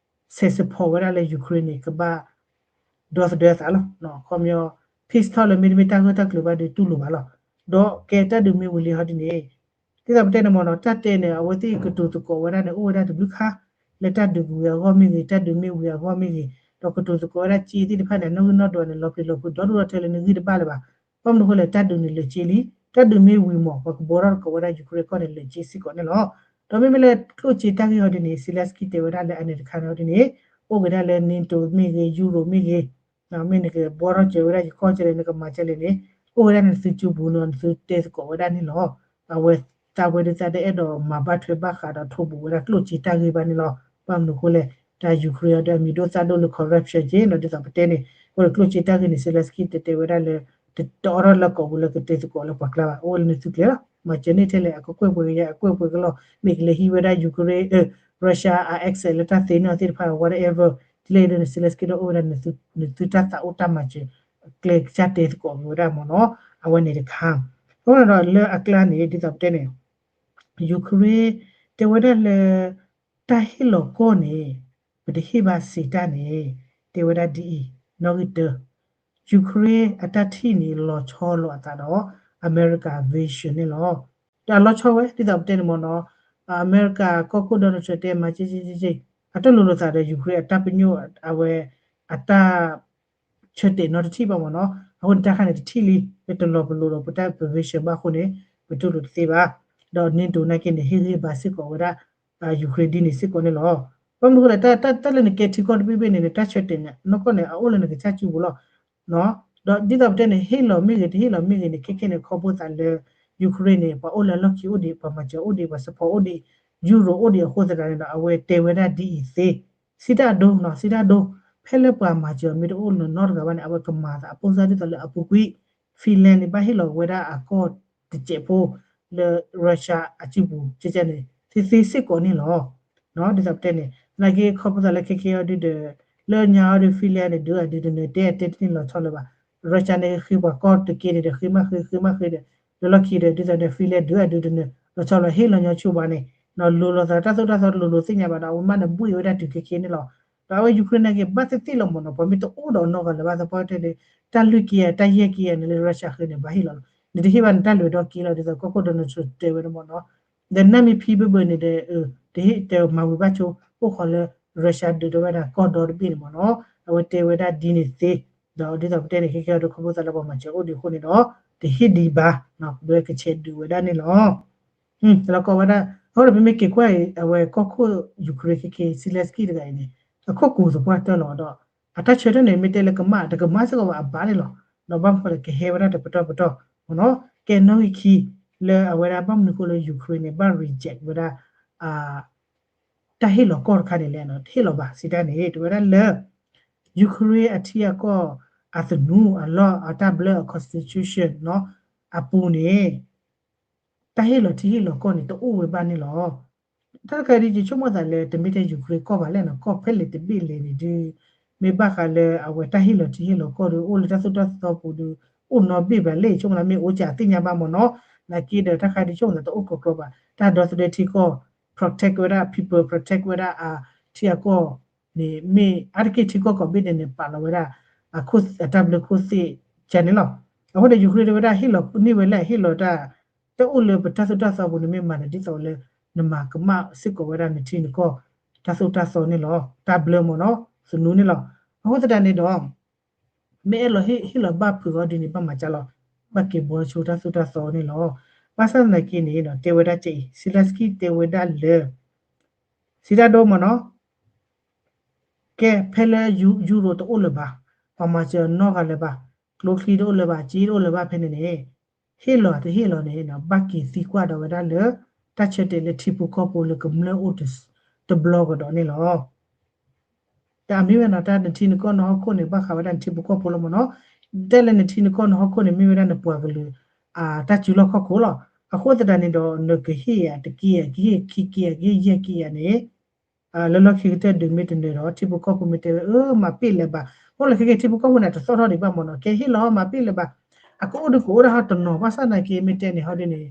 ဆဲး support ဝဲဒၣ်လၢ Ukraine န့ၣ် ကဘၣ်ဒီသဒၢအသးလီၤ. ခီပညီ peace talk လၢမ့တမ့ၢ်တၢ်ဂၢၢ်တၢ်ကျၢၤဘၣ်ဒီးတူၢ်လိာ်ဘၣ်လီၤ. ဒီးကဲတၢ်ဒုးမ့ၢ်ဝံၤလံဟီဒုန့ၣ် ဒ်သိးပတဲန့ၣ်မ့ၢ်နီၤ တၢ်တဲန့ၣ် အဝဲသ့ၣ်ကတိၤသကိးဝဲဒၣ်န့ၣ် အိၣ်ဝဲဒၣ်တဘျုးခါ လၢတၢ်ဒုးကဝံၤအဂီၢ်မ့ၢ်ဂ့ၤ တၢ်ဒုးမ့ၢ်ဝံၤအဂီၢ်မ့ၢ်ဂ့ၤ ဒီးကတိၤသကိးဝဲဒၣ်စ့သ့ၣ်တဖၣ်န့ၣ် နီၣ်ဂံၢ်နီၣ်ဒွးန့ၣ် လီၤပျံၤလီၤဖုးဒီဒူၣ်ဒီထၢလၢနဂံၢ်တဘၣ်လၢၤဘၣ်. ဘၣ်မနုၤအဃိလဲၣ် တၢ်ဒုးန့ၣ်လၢာ်က့လံ, တၢ်ဒုးမ့ၢ်ဝံၤမ့ၢ် ပှၤကဘှီထီၣ်သကိးဝဲဒၣ် Ukraine ကီၢ်န့ၣ်လၢာ်က့စ့ၢ်ကီးန့ၣ်လီၤ. ဒီးမ့မ့ၢ်လၢကျိၣ်စ့တၢ်ဂ့ၢ်ဟီဒုန့ၣ် Zelenskyy တဲဝဲဒၣ်လၢအန့ၣ်တခါန့ၣ်ဟီဒုန့ၣ် အိၣ်က့ၤဒၣ်လၢ NATO မ့ၢ်ဂ့ၤ Euro မ့ၢ်ဂ့ၤ မ့ၢ်နကဘှီထီၣ်စၢၤဝဲဒၣ်ယကီၢ်ကဲလဲၣ် နကမၤကဲလဲၣ်န့ၣ် အိၣ်ဝဲဒၣ်န့ၣ် နသုကၠိပူၤနီၤ နသုတဲသကိးဝဲဒၣ်န့ၣ်လီၤ. အဝဲတၢ်ဝဲဒုးသးတအဲၣ်ဒိးမၤဘၣ်ထွဲဘၣ်ဃးဒီးထိးဘူးဝဲဒၣ်ကျိၣ်စ့တၢ်ဂ့ၢ်ဘၣ်န့ၣ်လီၤ. ဘၣ်မနုၤအဃိလဲၣ် တၢ် Ukraine အီၤဒီးအမံၤဒိၣ်သၣ်ဒိၣ်လၢ corruption က့နီၤ ဒ်သိးပတဲန့ၣ် အိၣ်ဒီးကျိၣ်စ့တၢ်ဂ့ၢ်န့ၣ် Zelenskyy တတဲဝဲဒၣ်လၢ တအိးထီၣ်လၢကိာ်ပူၤလၢကတဲသကိးလၢပှၤကျါဘၣ် အိၣ်လၢနသုကျဲလီၤ. မၤစၢၤန့ၢ်ထဲလဲၣ် အကကွဲၢ်ပှဲၤကယၤ အကွဲၢ်ပှဲၤကလီၢ် မ့ၢ်ကလဲၤဟံးဝဲဒၣ် Ukraine, Russia အ access လၢတၢ်သ့န့ၢ်သ့ၣ်တဖၣ် whatever ဒ်လဲၣ်ဒ်န့ၣ် Zelenskyy ဒီးအိၣ်ဝဲဒၣ် နသုတၢ်သးအိၣ်တၢ်မၤစၢၤ ကျဲကစၢ်တဲသကိးက့ၤဝဲဒၣ်မ့ၢ်နီၤ အဝဲန့ၣ်တခါ. အဃိဒီးလၢအကျါန့ၣ် ဒ်သိးပတဲန့ၣ် Ukraine တဲဝဲဒၣ်လၢ တၢ်ဟ့ၣ်လီၤကီၢ်န့ၣ် ပတဟ့ၣ်ဘၣ်စံးတၢ်န့ၣ် တဲဝဲဒၣ်ဒ်အံၤ, နီၣ်ဂံၢ်တၢ Ukraine အတၢ်ထံၣ်န့ၣ် လီၤဆီလိာ်အသးဒီး အမဲရကၤ vision န့ၣ်လီၤ. ဒီးအလီၤဆီဝဲ ဒ်သိးပတဲန့ၣ်မ့ၢ်နီၤ အမဲရကၤကီၢ်ခိၣ် Donald Trump တဲမၤက့က့က့က့ အတလိၤလိာ်သးဒီး Ukraine အတၢ်ပညိၣ် အဝဲ အတၢ် ဆၢတဲာ်နီတထံၣ်ဘၣ်မ့ၢ်နီၤ. အဃိန့ၣ် တၢ်ခါန့ၣ်တထံၣ်လံ လၢတလီၤပလိာ်ဒီးပတၢ် position ဘၣ်အဃိန့ၣ် ပတူၢ်လိာ်တသ့ဘၣ်. ဒီး NATO နာ်က့န့ၣ် ဟ့ၣ်ဂံၢ်ဘါစ့ၢ်ကီးဝဲဒၣ် Ukraine ဒ်န့ၣ်စ့ၢ်ကီးန့ၣ်လီၤ. ဘၣ်မနုၤအဃိလဲၣ် တၢ်လၢနကဲထံကီၢ်တဘ့ၣ်ဘ့ၣ်န့ၣ် နတၢ်ဆၢတဲာ်န့ၣ် နီၢ်ကီၢ်န့ၣ် အအိၣ်လၢနကစၢ်စုပူၤလီၤ. ဒီးဒ်သိးပတဲန့ၣ် ဟ့ၣ်လီၤမ့ၢ်ဂ့ၤ တဟ့ၣ်လီၤမ့ၢ်ဂ့ၤန့ၣ် ခဲခဲန့ၣ် ခီဖျိသးလၢ Ukraine န့ၣ် ပှၤအိၣ်လၢအလီၢ်ခံအိၣ်ဒံး ပှၤမၤစၢၤအိၣ်ဒံး ပှၤ support အိၣ်ဒံး Euro အိၣ်ဒံးအဃိသတးန့ၣ်ဒီး အဝဲတဲဝဲဒၣ်ဒ်အံၤသ့ စံးတၢ်အဒိနီၤ စံးတၢ်အဒိ. ဖဲ ဖဲလၢပှၤမၤစၢၤမ့ၢ်တအိၣ်နီတဂၤဘၣ်န့ၣ် အဝဲကမၤသးအပိၢ်စၢ်ဒ်သိးလၢအပူၤကွံာ် Finland န့ၣ် ဘၣ်ဟ့ၣ်လီၤဝဲဒၣ်အကီၢ်တစဲးဖိ လၢ Russia အစုပူၤ ကဲကဲန့ၣ် သ့သ့စ့ၢ်ကီးန့ၣ်လီၤ. ဒ်သိးပတဲန့ၣ် သနာ်က့ခီဖျိသးလၢခဲခဲအံၤဒုဒီး လၢညါအံၤဒု Finland န့ၣ် ဒုးအဒုးတနၢၤ တဲတဲတန့ၢ်လီၤဆီလၢၤဘၣ်. Russia န့ၣ် ဃ့ပှၤကီၢ်တက့န့ၣ်ဒီး ဃ့မးဃ့ ဃ့မးဃ့ဒီး လၢလီၢ်ခံဒီး ဒ်သိးဒီး Finland ဒုးအဒုးတနၢၤ လီၤဆီလီၤ ဟ့ၣ်လီၤညီဆိပှၤန့ၣ် လီၤလိၤလိာ်သးတၢ်သိၣ်တၢ်သီလိၤလိၤသ့ၣ်ညါဘၣ်ဒီး အဝဲမးန့ၣ် ဘှ့ၣ်ဝဲဒၣ်တုၤခဲခဲန့ၣ်လီၤ. ဒီးအဝဲ Ukraine နာ်က့ ဘၣ်သ့ၣ်သ့ၣ်လီၤမ့ၢ်နီၤ ပှၤမ့ၢ်တအိၣ်ဒီးနီတဂၤလၢၤဘၣ်သပှၢ်တဲဒီး တၢ်လွံၢ်က့ယၤ တၢ်ယဲၢ်က့ယၤန့ၣ်လၢ Russia ဃ့န့ၣ် ဘၣ်ဟ့ၣ်လီၤလီၤ. နတဟ့ၣ်ဘၣ်န့ၣ် တၢ်လဲၤဒီက့လီၤ ဒ်သိးကီၢ်ခိၣ် Donald Trump တဲဝဲဒၣ်မ့ၢ်နီၤ ဒီးနၢ်မ့ၢ်ဖံဘၢဘၢန့ၣ်ဒီး တဟ့ၣ်တဲမၤဝံၤဘၣ်ဆိ အိၣ်ဃီလၢ Russia ဒုးဒီးဝဲဒၣ်ကီၢ်ဒီတဘ့ၣ်န့ၣ်မ့ၢ်နီၤ အဝဲတဲဝဲဒၣ်ဒ်န့ၣ်သ့ ဒီးဒ်သိးပတဲန့ၣ် ခဲခဲအံၤဒု ခီဖျိသးလၢပှၤမၤစၢၤအိၣ်ဒံးအဃိန့ၣ်ဒီး တဟ့ၣ်ဒံးဘၣ် ဒုးဝဲကဆဲးဒုးဝဲဒၣ်န့ၣ်လီၤ. တလီၤကီဝဲဒၣ် အဃိဒီးပမ့ၢ်က့ၤကွၢ်အံၤ အဝဲကီၢ်ခိၣ် Ukraine ခဲခဲ Zelensky တဂၤအံၤန့ၣ် အခိၣ်ကူးသပှၢ်တၢၢ်လီၤဒီး အတၢ်ဆၢထၢၣ်န့ၣ် မ့ၢ်တဲလၢကမၣ် တကမၣ်စ့ၢ်ကီးဘၣ်အဘၣ်န့ၣ်လီၤ. ဒီးဘၣ်မနုၤဃိလဲၣ် ကဟဲဝဲဒၣ်တပတီၢ်ပတီၢ်မ့ၢ်နီၤ ကဲနီၣ်ဂံၢ်ခံ လၢအဝဲဒၣ်ဘၣ်မနုၤဃိလၢ Ukraine န့ၣ် ဘၣ် reject ဝဲဒၣ် တၢ်ဟ့ၣ်လီၤကီၢ်တခါန့ၣ်လဲၣ် တဟ့ၣ်လီၤဘၣ် စံးတၢ်န့ၣ် တဲဝဲဒၣ်လၢ Ukraine အထံအကီၢ် အသနူ အလီၢ် အတၢ်ဘျၢ အ constitution နီၤ အပူၤန့ၣ် တၢ်ဟ့ၣ်လီၤထံဟ့ၣ်လီၤကီၢ်န့ၣ် တအိၣ်ဝဲဘၣ်န့ၣ်လီၤ. တၢ်တခါဒ်ယဆိကမိၣ်သးလၢ တမ့ၢ်ထဲ Ukraine ကီၢ်ဘၣ်လဲၣ်နီၤ ကီၢ်ဖဲလဲၣ်တဘ့ၣ်လဲၣ်န့ၣ်ဒု မ့ၢ်ဘၣ်ဃးလၢအဝဲတၢ်ဟ့ၣ်လီၤထံဟ့ၣ်လီၤကီၢ်ဒု အိၣ်လၢတၢ်သိၣ်တၢ်သီပူၤဒု အိၣ်နီတဘ့ၣ်ဘၣ်လဲၣ် ယဆိကမိၣ်သးမ့ၢ်အိၣ်ကသ့ၣ်ညါဘၣ်မ့ၢ်နီၤ နာ်က့ဒီးတၢ်ခါဒ်ယဆိကမိၣ်သးတအိၣ်ကီကီဘၣ် တၢ်ဒီသဒၢထံကီၢ် protect ဝဲဒၣ် people protect ဝဲဒၣ်အထံအကီၢ်န့ၣ် မ့ၢ်အါတက့ၢ်ထံကီၢ်ကိးဘ့ၣ်န့ၣ်န့ၣ် ပာ်လီၤဝဲဒၣ် အတၢ်ဘျၢခိၣ်သ့ၣ်ကန့ၣ်လီၤ. အဃိဒီး Ukraine တဲဝဲဒၣ်ဟ့ၣ်လီၤန့ၢ်ဝဲလဲၣ် ဟ့ၣ်လီၤတၢ် တအိၣ်လၢပတၢ်သိၣ်တၢ်သီပူၤန့ၣ် မ့ၢ်မၤန့ၣ်ဒ်သိးလၢ နမၤကမၣ်စ့ၢ်ကီးဝဲဒၣ်နထံနကီၢ် တၢ်သိၣ်တၢ်သီန့ၣ်လီၤ တၢ်ဘျၢမ့ၢ်နီၤ သနူန့ၣ်လီၤ. အဃိသတးန့ၣ်ဒီး မ့ၢ်အဲၣ်လီၤဟ့ၣ်လီၤဘၣ်ဖုးအီၤဒ်န့ၣ် ဘၣ်မၤကၢ်လီၤ ဘၣ်က့ၤဘှီဆိတၢ်သိၣ်တၢ်သီန့ၣ်လီၤ. ဘၣ်ဆၣ်သနာ်က့န့ၣ် တဲဝဲဒၣ်ကဲအံၤ Zelensky တဲဝဲဒၣ်လၢ စံးတၢ်ဒိမ့ၢ်နီၤ ကဲ ဖဲလၢ Euro တအိၣ်လၢၤဘၣ်, ပှၤမၤစၢၤနီတဂၤလၢၤဘၣ်, ကျိချံတအိၣ်လၢၤဘၣ်, က့တအိၣ်လၢၤဘၣ်ဖဲန့ၣ်န့ၣ်, ဟ့ၣ်လီၤတဟ့ၣ်လီၤန့ၣ် ဘၣ်က့ၤသံကွၢ်ဒီးဝဲဒၣ်လၢ တၢ်ဆၢတဲာ်လၢထံဖိကီၢ်ဖိလၢကမျၢၢ်အိၣ်တဘျီကဒီးန့ၣ်လီၤ. တၢ်အမ့ၢ်ဝဲနီၤ တၢ်နထံနကီၢ်နဟီၣ်ခိၣ်န့ၣ် ဘၣ်ဃးဝဲဒၣ်နထံဖိကီၢ်ဖိလီၤမ့ၢ်နီၤ, တၢ်လၢနထံနကီၢ်နဟီၣ်ခိၣ်န့ၣ် မ့ၢ်ဝဲဒၣ်နပှၤကလုာ် တၢ်စုလီၢ်ခီၣ်ခိၣ်လီၤ. အဃိသတးန့ၣ်ဒီး နကဟ့ၣ်ယၤတက့ၢ်ယၤ ကဟ့ၣ်ခံက့ၢ်ယၤ ကဟ့ၣ်ယဲၢ်က့ၢ်ယၤန့ၣ် လၢလီၢ်ခံကတၢၢ်ဒုးမ့ၢ်တနၢၤဒီး ထံဖိကီၢ်ဖိမ့ၢ်တဲဝဲ အၢ မၤပ့ၢ်လၢၤဘၣ်, အိၣ်လၢခဲက့ၤထံဖိကီၢ်ဖိန့ၣ် တသီၣ်ထီၣ်ဒံးဘၣ်မ့ၢ်နီၤ, ကဲဟ့ၣ်လီၤမၤပ့ၢ်လၢၤဘၣ်, အကအိၣ်ဒုးကအိၣ်ဒၣ်ဟီတနီၤ ဘၣ်ဆၣ်သနာ်က့မ့ၢ်တဲန့ၣ်ဟီဒ်န့ၣ်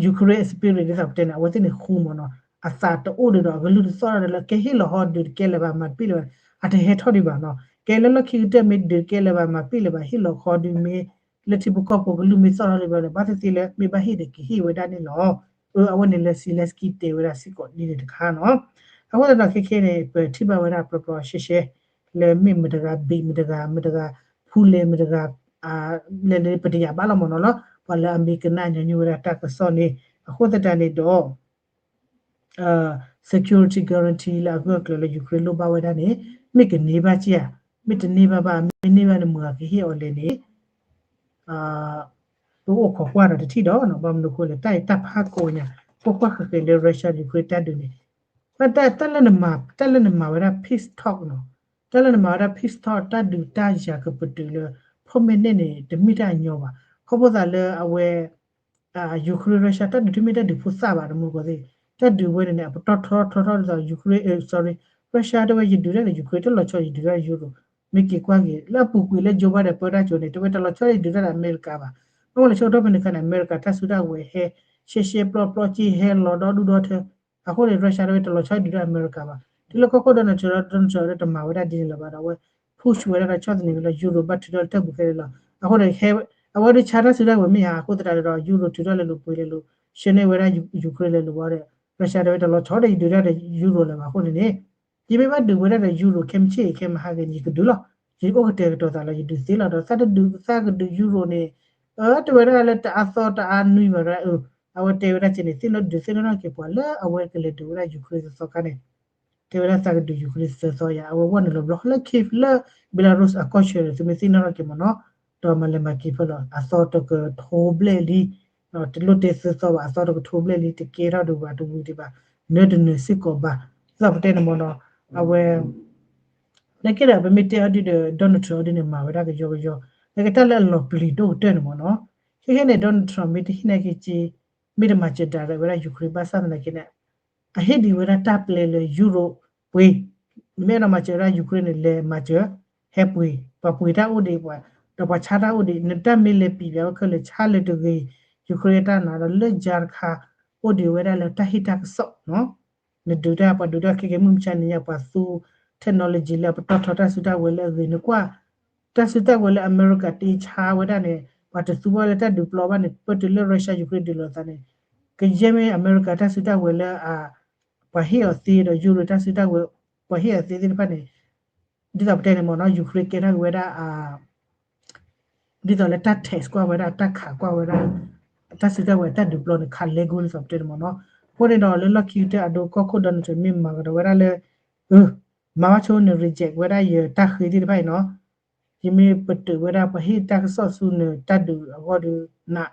Ukraine spirit ဒ်သိးပတဲန့ၣ် အဝဲသ့ၣ်န့ၣ်ဃူမ့ၢ်နီၤ, အသးတအိၣ်ဒံးဒီး အကလုၢ်တသီၣ်ထီၣ်ဒံးလၢ ကဲဟ့ၣ်လီၤဟီဒုးတကဲလၢၤဘၣ် မၤပ့ၢ်လၢၤဘၣ်, အတဟဲထီၣ်ဒံးဘၣ်နီၤ, ကဲလၢလီၢ်ခံကတၢၢ်မ့ၢ်ဒုးတကဲလၢၤဘၣ် မၤပ့ၢ်လၢၤဘၣ် ဟ့ၣ်လီၤဃီဒုးမ့ၢ် လၢထံဖိကီၢ်ဖိကလုၢ်မ့ၢ်သီၣ်ထီၣ်ဒံးဘၣ်န့ၣ် ဘၣ်သ့ၣ်သ့ၣ်လၢ မ့ၢ်ဘၣ်ဟ့ၣ်ဒီးကဟ့ၣ်ဝဲဒၣ်န့ၣ်လီၤ. အဝဲန့ၣ်လၢ Zelensky တဲဝဲဒၣ်စ့ၢ်ကီးဒ်န့ၣ်တခါနီၤ, အဃိသတးဒီးခဲခဲန့ၣ် ပထံၣ်ဘၣ်ဝဲဒၣ် ပျီပျီရှဲရှဲ လၢမ့ၢ်မတဂၤ ဘံၣ်မတဂၤ မတဂၤ ဖူလဲၣ်မတဂၤ လဲၤလၢပတယာ်ဘၣ်လီၤမ့ၢ်နီၤလီၤ, ပှၤလၢအမ့ၢ်ကနၣ်ညီနုၢ်ဝဲဒၣ်တၢ်ကစီၣ်န့ၣ် အဃိသတးန့ၣ်ဒီး security guarantee လၢအဂၢၢ်အကျၢၤလၢ Ukraine လိၣ်ဘၣ်ဝဲဒၣ်န့ၣ် မ့ၢ်ကန့ၢ်ဘၣ်က့ဧါ, မ့ၢ်တန့ၢ်ဘၣ်ဘၣ် မ့ၢ်န့ၢ်ဘၣ်န့ၣ် မတၤကဟ့ၣ်အီၤလဲၣ်န့ၣ် ပအိၣ်ခိးကွၢ်ဒီးတထံၣ်ဒီး ဘၣ်မနုၤအဃိလဲၣ် တၢ်အံၤတၢ်ဖးကိးညါ ကွၢ်ကွၢ်ဃဲၤဃဲၤလၢ Russia Ukraine တၢ်ဒုးန့ၣ် တၢ်လၢနမၤဝဲဒၣ် peace talk နီၤ, တၢ်လၢနမၤဝဲဒၣ် peace talk တၢ်ဒုးတၢ်ယၤကပတုာ်လၢ ဖီၣ်မဲာ်နဲၣ်န့ၣ် တမ့ၢ်တၢ်အညီဘၣ်, ခီဖျိသးလၢအဝဲ Ukraine Russia တၢ်ဒုးတမ့ၢ်တၢ်ဒုးဖိသၣ်ဘၣ် တမူကီၢ်သ့ၣ်, တၢ်ဒုးဝဲန့ၣ်န့ၣ် အပတီၢ်ထီထီထီထီဒ်သိး Ukraine, sorry, Russia တဲဝဲယဒုးတၢ်ဒီး Ukraine တလီၤဆီယဒုးတၢ်ဒီး Europe, မ့ၢ်က့ၤကွၢ်က့ၤ လၢအပူၤကွံာ်လၢ Joe Biden ပၢတၢ်ကၠိန့ၣ် တဲဝဲတလီၤဆီယဒုးတၢ်ဒီးအမဲရကၤဘၣ်, အဝဲလၢဆၢကတီၢ်ဖဲန့ၣ်အခါန့ၣ် အမဲရကၤတၢ်စုတၢ်ဝဲၤဟဲ ရှဲရှဲပျီပျီက့ဟဲလီၤဒီဒူၣ်ဒီထၢ အဃိန့ၣ် Russia တဲဝဲတလီၤဆီယဒုးတၢ်အမဲရကၤဘၣ်, တုၤလၢကီၢ်ခိၣ်ဒီး Donald Trump ဒီးတမၤဝဲဒၣ်ဒ်န့ၣ်လၢၤဘၣ်ဒီး အဝဲ push ဝဲဒၣ်ဒီးဆီၣ်သနံးဝဲလၢ Europe ဘၣ်ထုးထီၣ်လၢတၢ်ပူၤဖဲန့ၣ်လီၤ, အဃိန့ၣ် အဝဲဒုးဆါတၢ်စုတၢ်ဝဲၤမ့ၢ်ဧါ အဃိသတးဒီး Europe ထုးထီၣ်လဲၤလိာ်ပှ့ၤလဲၤလိာ် ရှဲန့ၢ်ဝဲဒၣ် Ukraine လဲၤလိာ်ဝဲဒီး Russia တဲဝဲတလီၤဆီဒီးယဒုးတၢ်ဒီး Europe လၢၤဘၣ်အဃိန့ၣ်န့ၣ် ယမ့ၢ်ဘၣ်ဒုးဝဲဒၣ်ဒီး Europe ခဲမုၢ်ဆ့ၣ်အံၤ ခဲမုၢ်ဟါဂ့ၤန့ၣ် ယကဒုးလီၤ, ယအိၣ်ကတဲာ်ကတီၤသးလီၤ ယဒုးသ့လီၤ ဒီးသးတဒုးသးကဒုး Europe န့ၣ် အၢ တဲဝဲဒၣ်လၢတအါသီတအါနွံဘၣ် အဝဲတဲဝဲဒၣ်ကဲန့ၣ် သ့ၣ်နီၣ်ဒုးသ့ၣ်နီၣ်ထီၣ်က့ၤပှၤလၢအဝဲကလဲၤဒုးဝဲဒၣ် Ukraine သၢသီခါန့ၣ် တဲဝဲဒၣ်သးကဒုး Ukraine သၢသီယါ အဝဲဝဲနုာ်လီၤဘျီလၢ Kyiv လၢ Belarus အကီၢ်ဆၢန့ၣ် သုမ့ၢ်သ့ၣ်နီၣ်ထီၣ်က့ၤမ့ၢ်နီၤ, ဒီးမၤလဲၤမၤက့ၤဖဲလီၤ အသီတကထိဘျဲၣ်လံ, တလိၣ်တဲသၢသီဘၣ် အသီတကထိဘျဲၣ်လံ တကဲထီၣ်ဒံးဘၣ် တဝံၤဒံးဘၣ် နၢတနၢၤစ့ၢ်ကီးဘၣ်, ဒ်သိးပတဲန့ၣ်မ့ၢ်နီၤ, အဝဲ နာ်က့ဒီး ပမ့ၢ်တဲအီၤဒုဒီး Donald Trump အီၤဒုန့ၣ် မၤဝဲဒၣ်ကယီကယီ, နာ်က့တၢ်လၢအလီၤပျံၤဒိၣ်ကတၢၢ်န့ၣ်မ့ၢ်နီၤ, ခဲခဲန့ၣ် Donald Trump မ့ၢ်တဟ့ၣ်နာ်က့က့ မ့ၢ်တမၤစၢၤ direct ဝဲဒၣ် Ukraine ဘၣ်ဆၣ်သနာ်က့န့ၣ် အဟ့ၣ်ဒံးဝဲဒၣ်တၢ်ပျဲလၢ Europe ပှ့ၤ, နမ့ၢ်အဲၣ်ဒိးမၤစၢၤဝဲဒၣ် Ukraine န့ၣ် လဲၤမၤစၢၤ, ဟဲပှ့ၤ, ပှၤပှ့ၤတၢ်အိၣ်ဒံး, ဒီးပှၤဆါတၢ်အိၣ်ဒံး, နတၢ်မ့ၢ်လဲၤပံာ်ပဝဲခဲလၢာ် ဆါလၢတဂ့ၤ, Ukraine တၢ်နၤဒီး လၢယၤတခါ အိၣ်ဒံးဝဲဒၣ်လၢတၢ်ဟ့ၣ်တၢ်ကစီၣ်နီၤ, နဒုးတၢ် ပှၤဒုးတၢ်ခဲကဲမုၢ်မဆါန့ၣ်ညါ ပှၤသူ technology လၢအပတီၢ်ထီတၢ်စုတၢ်ဝဲၤလၢအဂ့ၤန့ၣ်ကွၢ်, တၢ်စုတၢ်ဝဲၤလၢအမဲရကၤတ့ဆါဝဲဒၣ်န့ၣ် ပှၤတသူဘၣ်လၢတၢ်ဒုးပျီဘၣ်န့ၣ် ပတုၤလၢ Russia Ukraine ဒုးလိာ်သးန့ၣ်, ကယဲၢ်မ့ၢ်အမဲရကၤတၢ်စုတၢ်ဝဲၤလၢအ ပှၤဟ့ၣ်အီၤသ့ဒီး Europe တၢ်စုတၢ်ဝဲၤ ပှၤဟ့ၣ်အီၤသ့သ့ၣ်တဖၣ်န့ၣ် ဒ်သိးပတဲန့ၣ်မ့ၢ်နီၤ Ukraine ကဲထီၣ်က့ၤဝဲဒၣ် ဒ်သိးလၢတၢ် tax ကွၢ်ဝဲဒၣ် တၢ်ခးကွၢ်ဝဲဒၣ် တၢ်စုတၢ်ဝဲၤတၢ်ဒုးပျီန့ၣ် ခးလဲကိဒ်သိးပတဲန့ၣ်မ့ၢ်နီၤ, အဃိန့ၣ်ဒီးလၢလီၢ်ခံကတၢၢ်အဒိ ကီၢ်ခိၣ် Donald Trump မ့ၢ်မၤကဒီးဝဲဒၣ်လၢ မၤဘၣ်ဆိန့ၣ် reject ဝဲဒၣ်ယတၢ်ဃ့သ့ၣ်တဖၣ်အံၤနီၤ, ယမ့ၢ်ပတုာ်ဝဲဒၣ်ပှၤဟ့ၣ်တၢ်ကစီၣ်ဆူနတၢ်ဒုးအဂီၢ်ဒီးနး,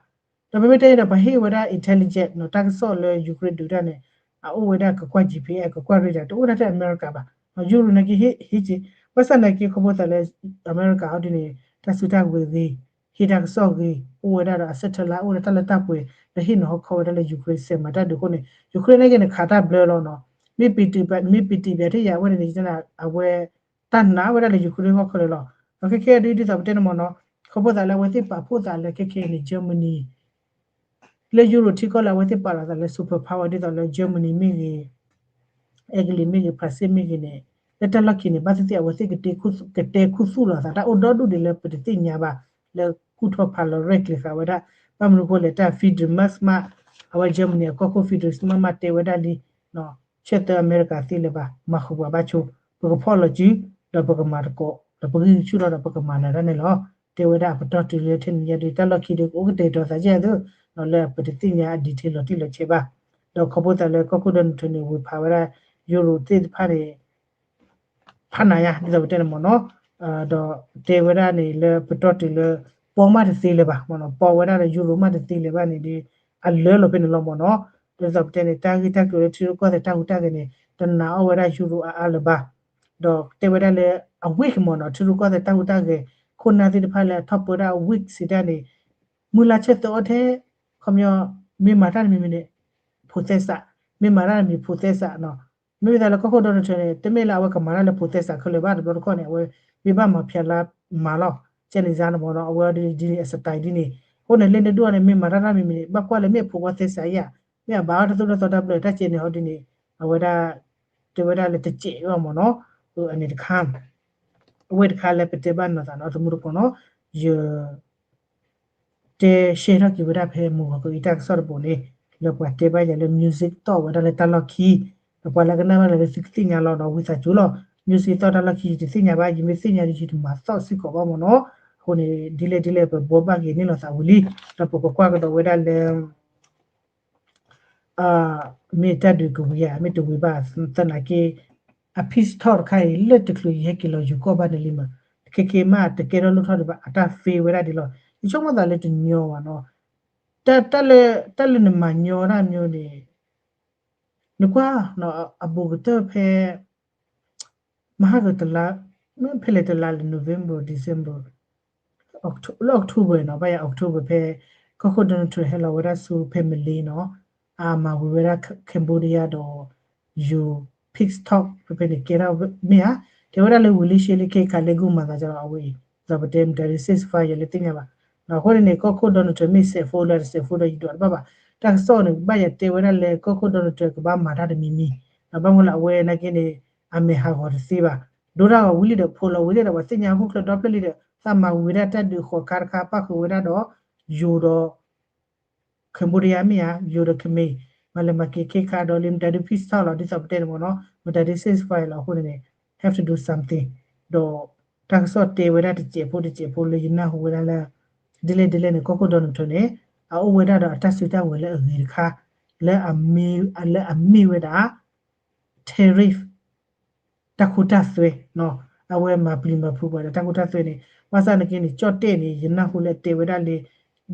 ဒီးပမ့ၢ်တဲအံၤဒီး ပှၤဟ့ၣ်ဝဲဒၣ် intelligence နီၤ တၢ်ကစီၣ်လၢ Ukraine ဒုးတၢ်န့ၣ် အအိၣ်ဝဲဒၣ်ကကွၢ် G P S ကကွၢ် radar တအိၣ်ဒၣ်ထဲအမဲရကၤဘၣ်, Europe နာ်က့ဟ့ၣ်ဟ့ၣ်က့, ဘၣ်ဆၣ်နာ်က့ခီဖျိသးလၢ အမဲရကၤအီၤဒ်န့ၣ် တၢ်စုတၢ်ဝဲၤဂ့ၤ, ဟ့ၣ်တၢ်ကစီၣ်ဂ့ၤ, အိၣ်ဝဲဒၣ်ဒီးအ satellite အိၣ်ဝဲဒၣ်တၢ်လၢတၢ်ပှ့ၤ လၢဟ့ၣ်နီၤဟီခီဝဲဒၣ်လၢ Ukraine စဲးမၤတၢ်ဒုးအဃိန့ၣ် Ukraine နာ်က့န့ၣ် ခးတၢ်ဘျၢလီၤနီၤ, မ့ၢ်ပံာ်တံာ် မ့ၢ်ပံာ်တံာ်ဘၣ်ထဲယၤအဝဲန့ၣ် အဝဲ တၢ်နာ်ဝဲဒၣ်လၢ Ukraine ဟီၣ်ခိၣ်လၢာ်လီၤ. ဒီးခဲခဲဒ် ဒ်သိးပတဲန့ၣ်မ့ၢ်နီၤ, ခီဖျိသးလၢအဝဲသ့ၣ်ပာ်ဖှိၣ်သးလၢခဲခဲအံၤန့ၣ် Germany လၢ Europe ထံကီၢ်လၢအဝဲသ့ၣ်ပာ်လီၤသးလၢ superpower ဒ်သိးလၢ Germany မ့ၢ်ဂ့ၤ, Italy မ့ၢ်ဂ့ၤ, France မ့ၢ်ဂ့ၤန့ၣ်, လၢတၢ်လီၢ်ခံန့ၣ် ဘၣ်သ့ၣ်သ့ၣ်အဝဲသ့ၣ်ကတဲ ကတဲခူသူၣ်လီၤသး တၢ်အိၣ်ဒီဒူၣ်ဒံးလၢပတသ့ၣ်ညါဘၣ်, လၢကူၣ်ထီၣ်ဖးလီၤရဲၣ်ကျဲၤဃာ်ဝဲဒၣ်, ဘၣ်မနုၤအဃိလဲၣ် တၢ် Friedrich Merz မး, အဝဲ Germany အကီၢ်ခိၣ် Friedrich Merz မးတဲဝဲဒၣ်လံ ဆဲးသၢအမဲရကၤသ့လၢၤဘၣ်, မၤဃုာ်ပှၤဘၣ်ဆိ, ပကဖီၣ်လီၤစု, ဒီးပကမၤသကိး, ဒီးပဂံၢ်ဆူၣ်ထီၣ်ဒီးပကမၤနၢၤတၢ်န့ၣ်လီၤ. တဲဝဲဒၣ်အပတီၢ်တုၤလၢထဲန့ၣ်ညါဒီး တၢ်လီၢ်ခံဒီး ကအိၣ်ကတဲာ်ကတီၤသးကဲအသိး, လၢပတသ့ၣ်ညါအ detail လီၤတံၢ်လီၤဆဲးဘၣ်. ဒီးခီဖျိသးလၢကီၢ်ခိၣ် Donald Trump န့ၣ် ဝ့ၤဖးဝဲဒၣ် Europe သ့ၣ်တဖၣ်န့ၣ် ဖးနးယါ ဒ်သိးပတဲန့ၣ်မ့ၢ်နီၤ, ဒီးတဲဝဲဒၣ်န့ၣ်လၢပတီၢ်တုၤလၢ ပီမးတသ့လၢၤဘၣ်မ့ၢ်နီၤ, ပီဝဲဒၣ်ဒီး Europe မးတသ့လၢၤဘၣ်န့ၣ်ဒီး အလၢလီၤဖဲန့ၣ်လီၤမ့ၢ်နီၤ. ဒ်သိးပတဲန့ၣ် တၢ်ဂ့ၢ်တၢ်ကျိၤလၢထံရူၢ်ကီၢ်သဲးတၢ်ဟူးတၢ်ဂဲၤန့ၣ် တနာ်အီၣ်ဝဲဒၣ် Europe အါအါလၢၤဘၣ်. ဒီးတဲဝဲဒၣ်လၢ အ weak မ့ၢ်နီၤ, ထံရူၢ်ကီၢ်သဲးတၢ်ဟူးတၢ်ဂဲၤ ခိၣ်နၢ်သ့ၣ်တဖၣ်လၢအထီၣ်ပၢဒၣ်အ weak စံးတၢ်န့ၣ် မုၢ်လၢ်ဆၢသၢအီၤထဲ ခီပညီ မ့ၢ်မၤတၢ်တမံၤမံၤန့ၣ် process မ့ၢ်မၤတၢ်တမံၤ process နီၤ. မ့မ့ၢ်သးလၢကီၢ်ခိၣ် Donald Trump န့ၣ် တမ့ၢ်လၢအဝဲကမၤတၢ်လၢ process ခဲလၢာ်ဘၣ် တဘျီတခီၣ်န့ၣ် အဝဲမ့ၢ်ဘၣ်မၤဖျါလၢမၤလီၤ ကဲန့ၣ်စါန့ၣ်မ့ၢ်နီၤ, အဝဲဒ်န့ၣ် အ style ဒ်န့ၣ်, အဃိန့ၣ် လၢနဒိၣ်န့ၣ် မ့ၢ်မၤတၢ်တမံၤမံၤန့ၣ် ဘၣ်ကွၢ်လၢမ့ၢ်အဖိခွါသဲစးယါ, မ့ၢ်အဘၣ်အီၣ်တသိၣ်တသီတၢ်ဘျၢတၢ်ကဲန့ၣ်ဟီဒ်န့ၣ်, အဝဲဒၣ် တဲဝဲဒၣ်လၢတစဲးဘၣ်မ့ၢ်နီၤ, အန့ၣ်တခါ အဝဲတခါလၢပတဲဘၣ်နီၤသးနီၤ သမူတကိးနီၤ, ယ တဲ share ထီၣ်က့ၤဝဲဒၣ်ဖဲမုၢ်ဂီၤကီးအံၤတၢ်ကစီၣ်တဘိန့ၣ် လၢပှၤတဲဘၣ်ယၤလၢ music သီၣ်ဝဲဒၣ်လၢတၢ်လီၢ်ခံ, ဒီးပှၤလၢကနၣ်ဘၣ်လၢသုကသ့ၣ်ညါလီၤဒီး ဝံသးစူၤလီၤ, music သီၣ်တၢ်လီၢ်ခံ ယတသ့ၣ်ညါဘၣ် ယမ့ၢ်သ့ၣ်ညါဒီးယတမၤသီၣ်စ့ၢ်ကီးဘၣ်မ့ၢ်နီၤ, အဃိန့ၣ် ဒ်လဲၣ်ဒ်လဲၣ်ပဘှီဘၣ်က့ၤန့ၣ်လီၤသးဝံၤလံ, ဒီးပကကွၢ်ကဒီးဝဲဒၣ်လၢ မ့ၢ်တၢ်ဒုးကဝံၤဧါ မ့ၢ်တဝံၤဘၣ်သနာ်က့, အ peace talk တခါအံၤ လၢတချုးယဟဲက့ၤလီၤယိၤကီၢ်ဘၣ်န့ၣ်လံမး, တခဲက့ၤမး တကဲထီၣ်လိၣ်ထီၣ်ဒံးဘၣ် အတၢ် fail ဝဲဒၣ်ဒ်လီၤ, ယဆိကမိၣ်သးလၢတညီဘၣ်နီၤ, တၢ်လၢ တၢ်လၢနမၤညီတၢ်မညီန့ၣ် နကွၢ် အဘူးကတၢၢ်ဖဲ မဟါကတလါ မ့ၢ်ဖဲလဲၣ်တလါလၢ November December လၢ October နီၤ ဘၣ်ယၤ October ဖဲ ကီၢ်ခိၣ် Donald Trump ဟဲလီၤဝဲဒၣ်ဆူဖဲ Malay နီၤ, အမၤဝံၤဝဲဒၣ် Cambodia ဒီး ယိၤ peace talk ဖဲဖဲန့ၣ် ကဲထီၣ်မ့ၢ်ဧါ, တဲဝဲဒၣ်လၢဝံၤလံရှဲလံ ခဲခးလဲၤဂုာ်မၤသးကဒီးအဝဲအံၤ, ဒီးပတဲမတၤဒ် ceasefire လၢသ့ၣ်ညါဘၣ်, အဃိန့ၣ်န့ၣ် ကီၢ်ခိၣ် Donald Trump မ့ၢ်စဲးဖိလၢတစဲးဖိဒီးယဒွးတဘၣ်ဘၣ်, တၢ်ကစီၣ်န့ၣ် ဘၣ်ယၤတဲဝဲဒၣ်လၢကီၢ်ခိၣ် Donald Trump ကဘၣ်မၤတၢ်တမံၤမံၤ, ဒီးဘၣ်မနုၤလၢအဝဲနာ်က့န့ၣ် အမဲာ်ဟးဂီၤတသ့ဘၣ်, ဒိတၢ်ဂီၤဝံၤလံဒီး ဖိးလီၤဝံၤလံဒီး ပှၤသ့ၣ်ညါဟီၣ်ခိၣ်ချၢဒီဖျၢၣ်လံဒီး သးမၤဝံၤဝဲဒၣ်တၢ်ဒုးဃိးခါတခါ ပၣ်ဃုာ်ဝဲဒၣ်ဒီး ယိၤဒီး Cambodia မ့ၢ်ဧါ, ယိၤဒီး Khmer မၤလဲၤမၤက့ၤခဲခါဒီးလံ မတၤဒုး peace talk လီၤ ဒ်သိးပတဲန့ၣ်မ့ၢ်နီၤ, မတၤဒုး ceasefire လီၤ အဃိန့ၣ်န့ၣ် have to do something ဒီး တၢ်ကစီၣ်တဲဝဲဒၣ်တစဲးဖိတစဲးဖိလၢယနၢ်ဟူဝဲဒၣ်လၢ ဒ်လဲၣ်ဒ်လဲၣ်န့ၣ် ကီၢ်ခိၣ် Donald Trump န့ၣ် အအိၣ်ဝဲဒၣ်ဒီးအတၢ်စုတၢ်ဝဲၤလၢအဂ့ၤတခါ လၢအမ့ၢ် လၢအမ့ၢ်ဝဲဒၣ် tariff တၢ်ခိတၢ်သွဲ အဝဲမၤပျံၤမၤဖုးပှၤဒီးတၢ်ခိတၢ်သွဲန့ၣ် ဘၣ်ဆၣ်နာ်က့န့ၣ် ကၠီၣ်တဲၣ်န့ၣ် ယနၢ်ဟူလၢအတဲဝဲဒၣ်လၢ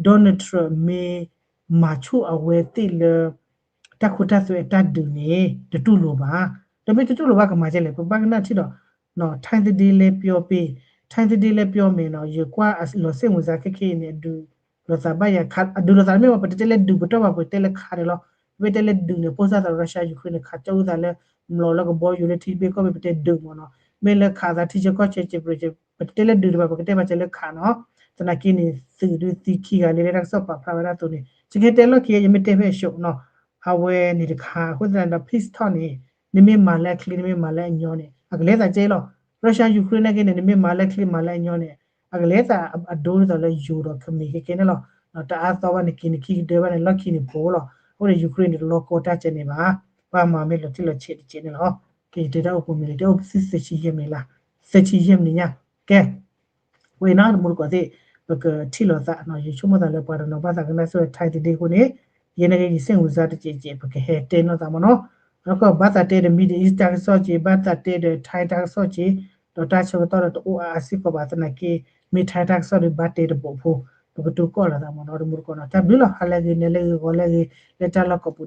Donald Trump မ့ၢ်မၤဆူၣ်အဝဲသ့ၣ်လၢ တၢ်ခိတၢ်သွဲအတၢ်ဒုးန့ၣ် တတူၢ်လိာ်ဘၣ်. ဒီးမ့ၢ်တတူၢ်လိာ်ဘၣ်ကမၤဒ်လဲၣ် ပဘၣ်ကနၣ်ထံၣ်ဒီး ထိုင်သဒံးလဲပျီပ့ၢ်, ထိုင်သဒံးလဲပျီမ့ၢ်နီၤ ယကွၢ်အလီၤစ့ၣ်မုၢ်စါခဲခဲအံၤန့ၣ် အဒုးလိာ်သးဘၣ်ယၤခး အဒုးလိာ်သးတမ့ၢ်ဘၣ် ပတတဲလၢဒုးပတီၢ်ဘၣ် ပတဲလၢခးန့ၣ်လီၤ. ပတဲလၢဒုးန့ၣ် ပိၢ်စၢ်သး Russia Ukraine န့ၣ် ခးကၠီအုၣ်သးလၢ မျိာ်လၢကဘီယူၤလၢထံတဘ့ၣ်ကီၢ်ဘ့ၣ် ပတဲဒုးမ့ၢ်နီၤ. မ့ၢ်လၢခးသးထံဆၢကီၢ်ဆၢ ပတဲလၢဒုးတဘၣ် ပကတဲဘၣ်စၢၤလၢခးနီၤ. သနာ်က့န့ၣ် သုးဒုးသံခံဂၤလံလၢတၢ်ကစီၣ်ပာ်ဖျါဝဲဒၣ်အသိးန့ၣ် ယကဟဲတဲလီၢ်ခံ ယမ့ၢ်တဲဖဲအ show နီၤ အဝဲန့ၣ်တခါ အဃိသတးဒီး peace talk န့ၣ် နမ့ၢ်မၤလၢအချ့ နမ့ၢ်မၤလၢအညီန့ၣ် အကလဲၤသးကဲလီၤ. Russia Ukraine နာ်က့န့ၣ် နမ့ၢ်မၤလၢအချ့မၤလၢအညီန့ၣ် အကလဲၤသးအဒိဒ်သိးလၢယိၤဒီးခမ့ၢ်ခဲကဲန့ၣ်လီၤ. တအါသီဘၣ်န့ၣ် က့ၤနခံကဒၢဘၣ်န့ၣ် လီၢ်ခံန့ၣ်ပိာ်လီၤ. အဃိန့ၣ် Ukraine န့ၣ်တလီၤကီတၢ်ကဲန့ၣ်ဘၣ်. ပှၤမၤမ့ၢ်လီၤတံၢ်လီၤဆဲးတကဲန့ၣ်လီၤ. က့ၤယတဲတၢ်အိၣ်ပူၤမ့ၢ်လံ တအိၣ်ပသံသၢဆံယဲၢ်မံးနံးလၢ သၢဆံယဲၢ်မံးနံးညါ ကဲ ဝဲနီၤ တမူတကိးသ့ၣ် ပကထံၣ်လိာ်သးနီၤ ယဆိကမိၣ်သးလၢပှၤတနီၤဘၣ်သးကနၣ်စ့ၢ်ဝဲ Thai Today အဃိန့ၣ် ယဲန့ၣ်က့ ယစ့ၣ်မုၢ်စါတကဲးကဲး ပကဟဲတဲနီၢ်သးမ့ၢ်နီၤ ဒီးကဘၣ်သးတဲဒီး Middle East တၢ်ကစီၣ်က့ ဘၣ်သးတဲဒီး Thai တၢ်ကစီၣ်က့ ဒီးတၢ်ဆၢကတီၢ်ဒီးတအိၣ်အါအါစ့ၢ်ကီးဘၣ်သနာ်က့ မ့ၢ် Thai တၢ်ကစီၣ်ဒီးဘၣ်တဲတဘိးဖိ ပကတိၤကီၢ်လိာ်သးမ့ၢ်နီၤ တမူတကိးနီၤ တၢ်ဘျုးလီၤ ဟါလၢအဂ့ၤ နၤလၢအဂ့ၤ ဂီၤလၢအဂ့ၤ လၢတၢ်လီၢ်ကိးပူၤ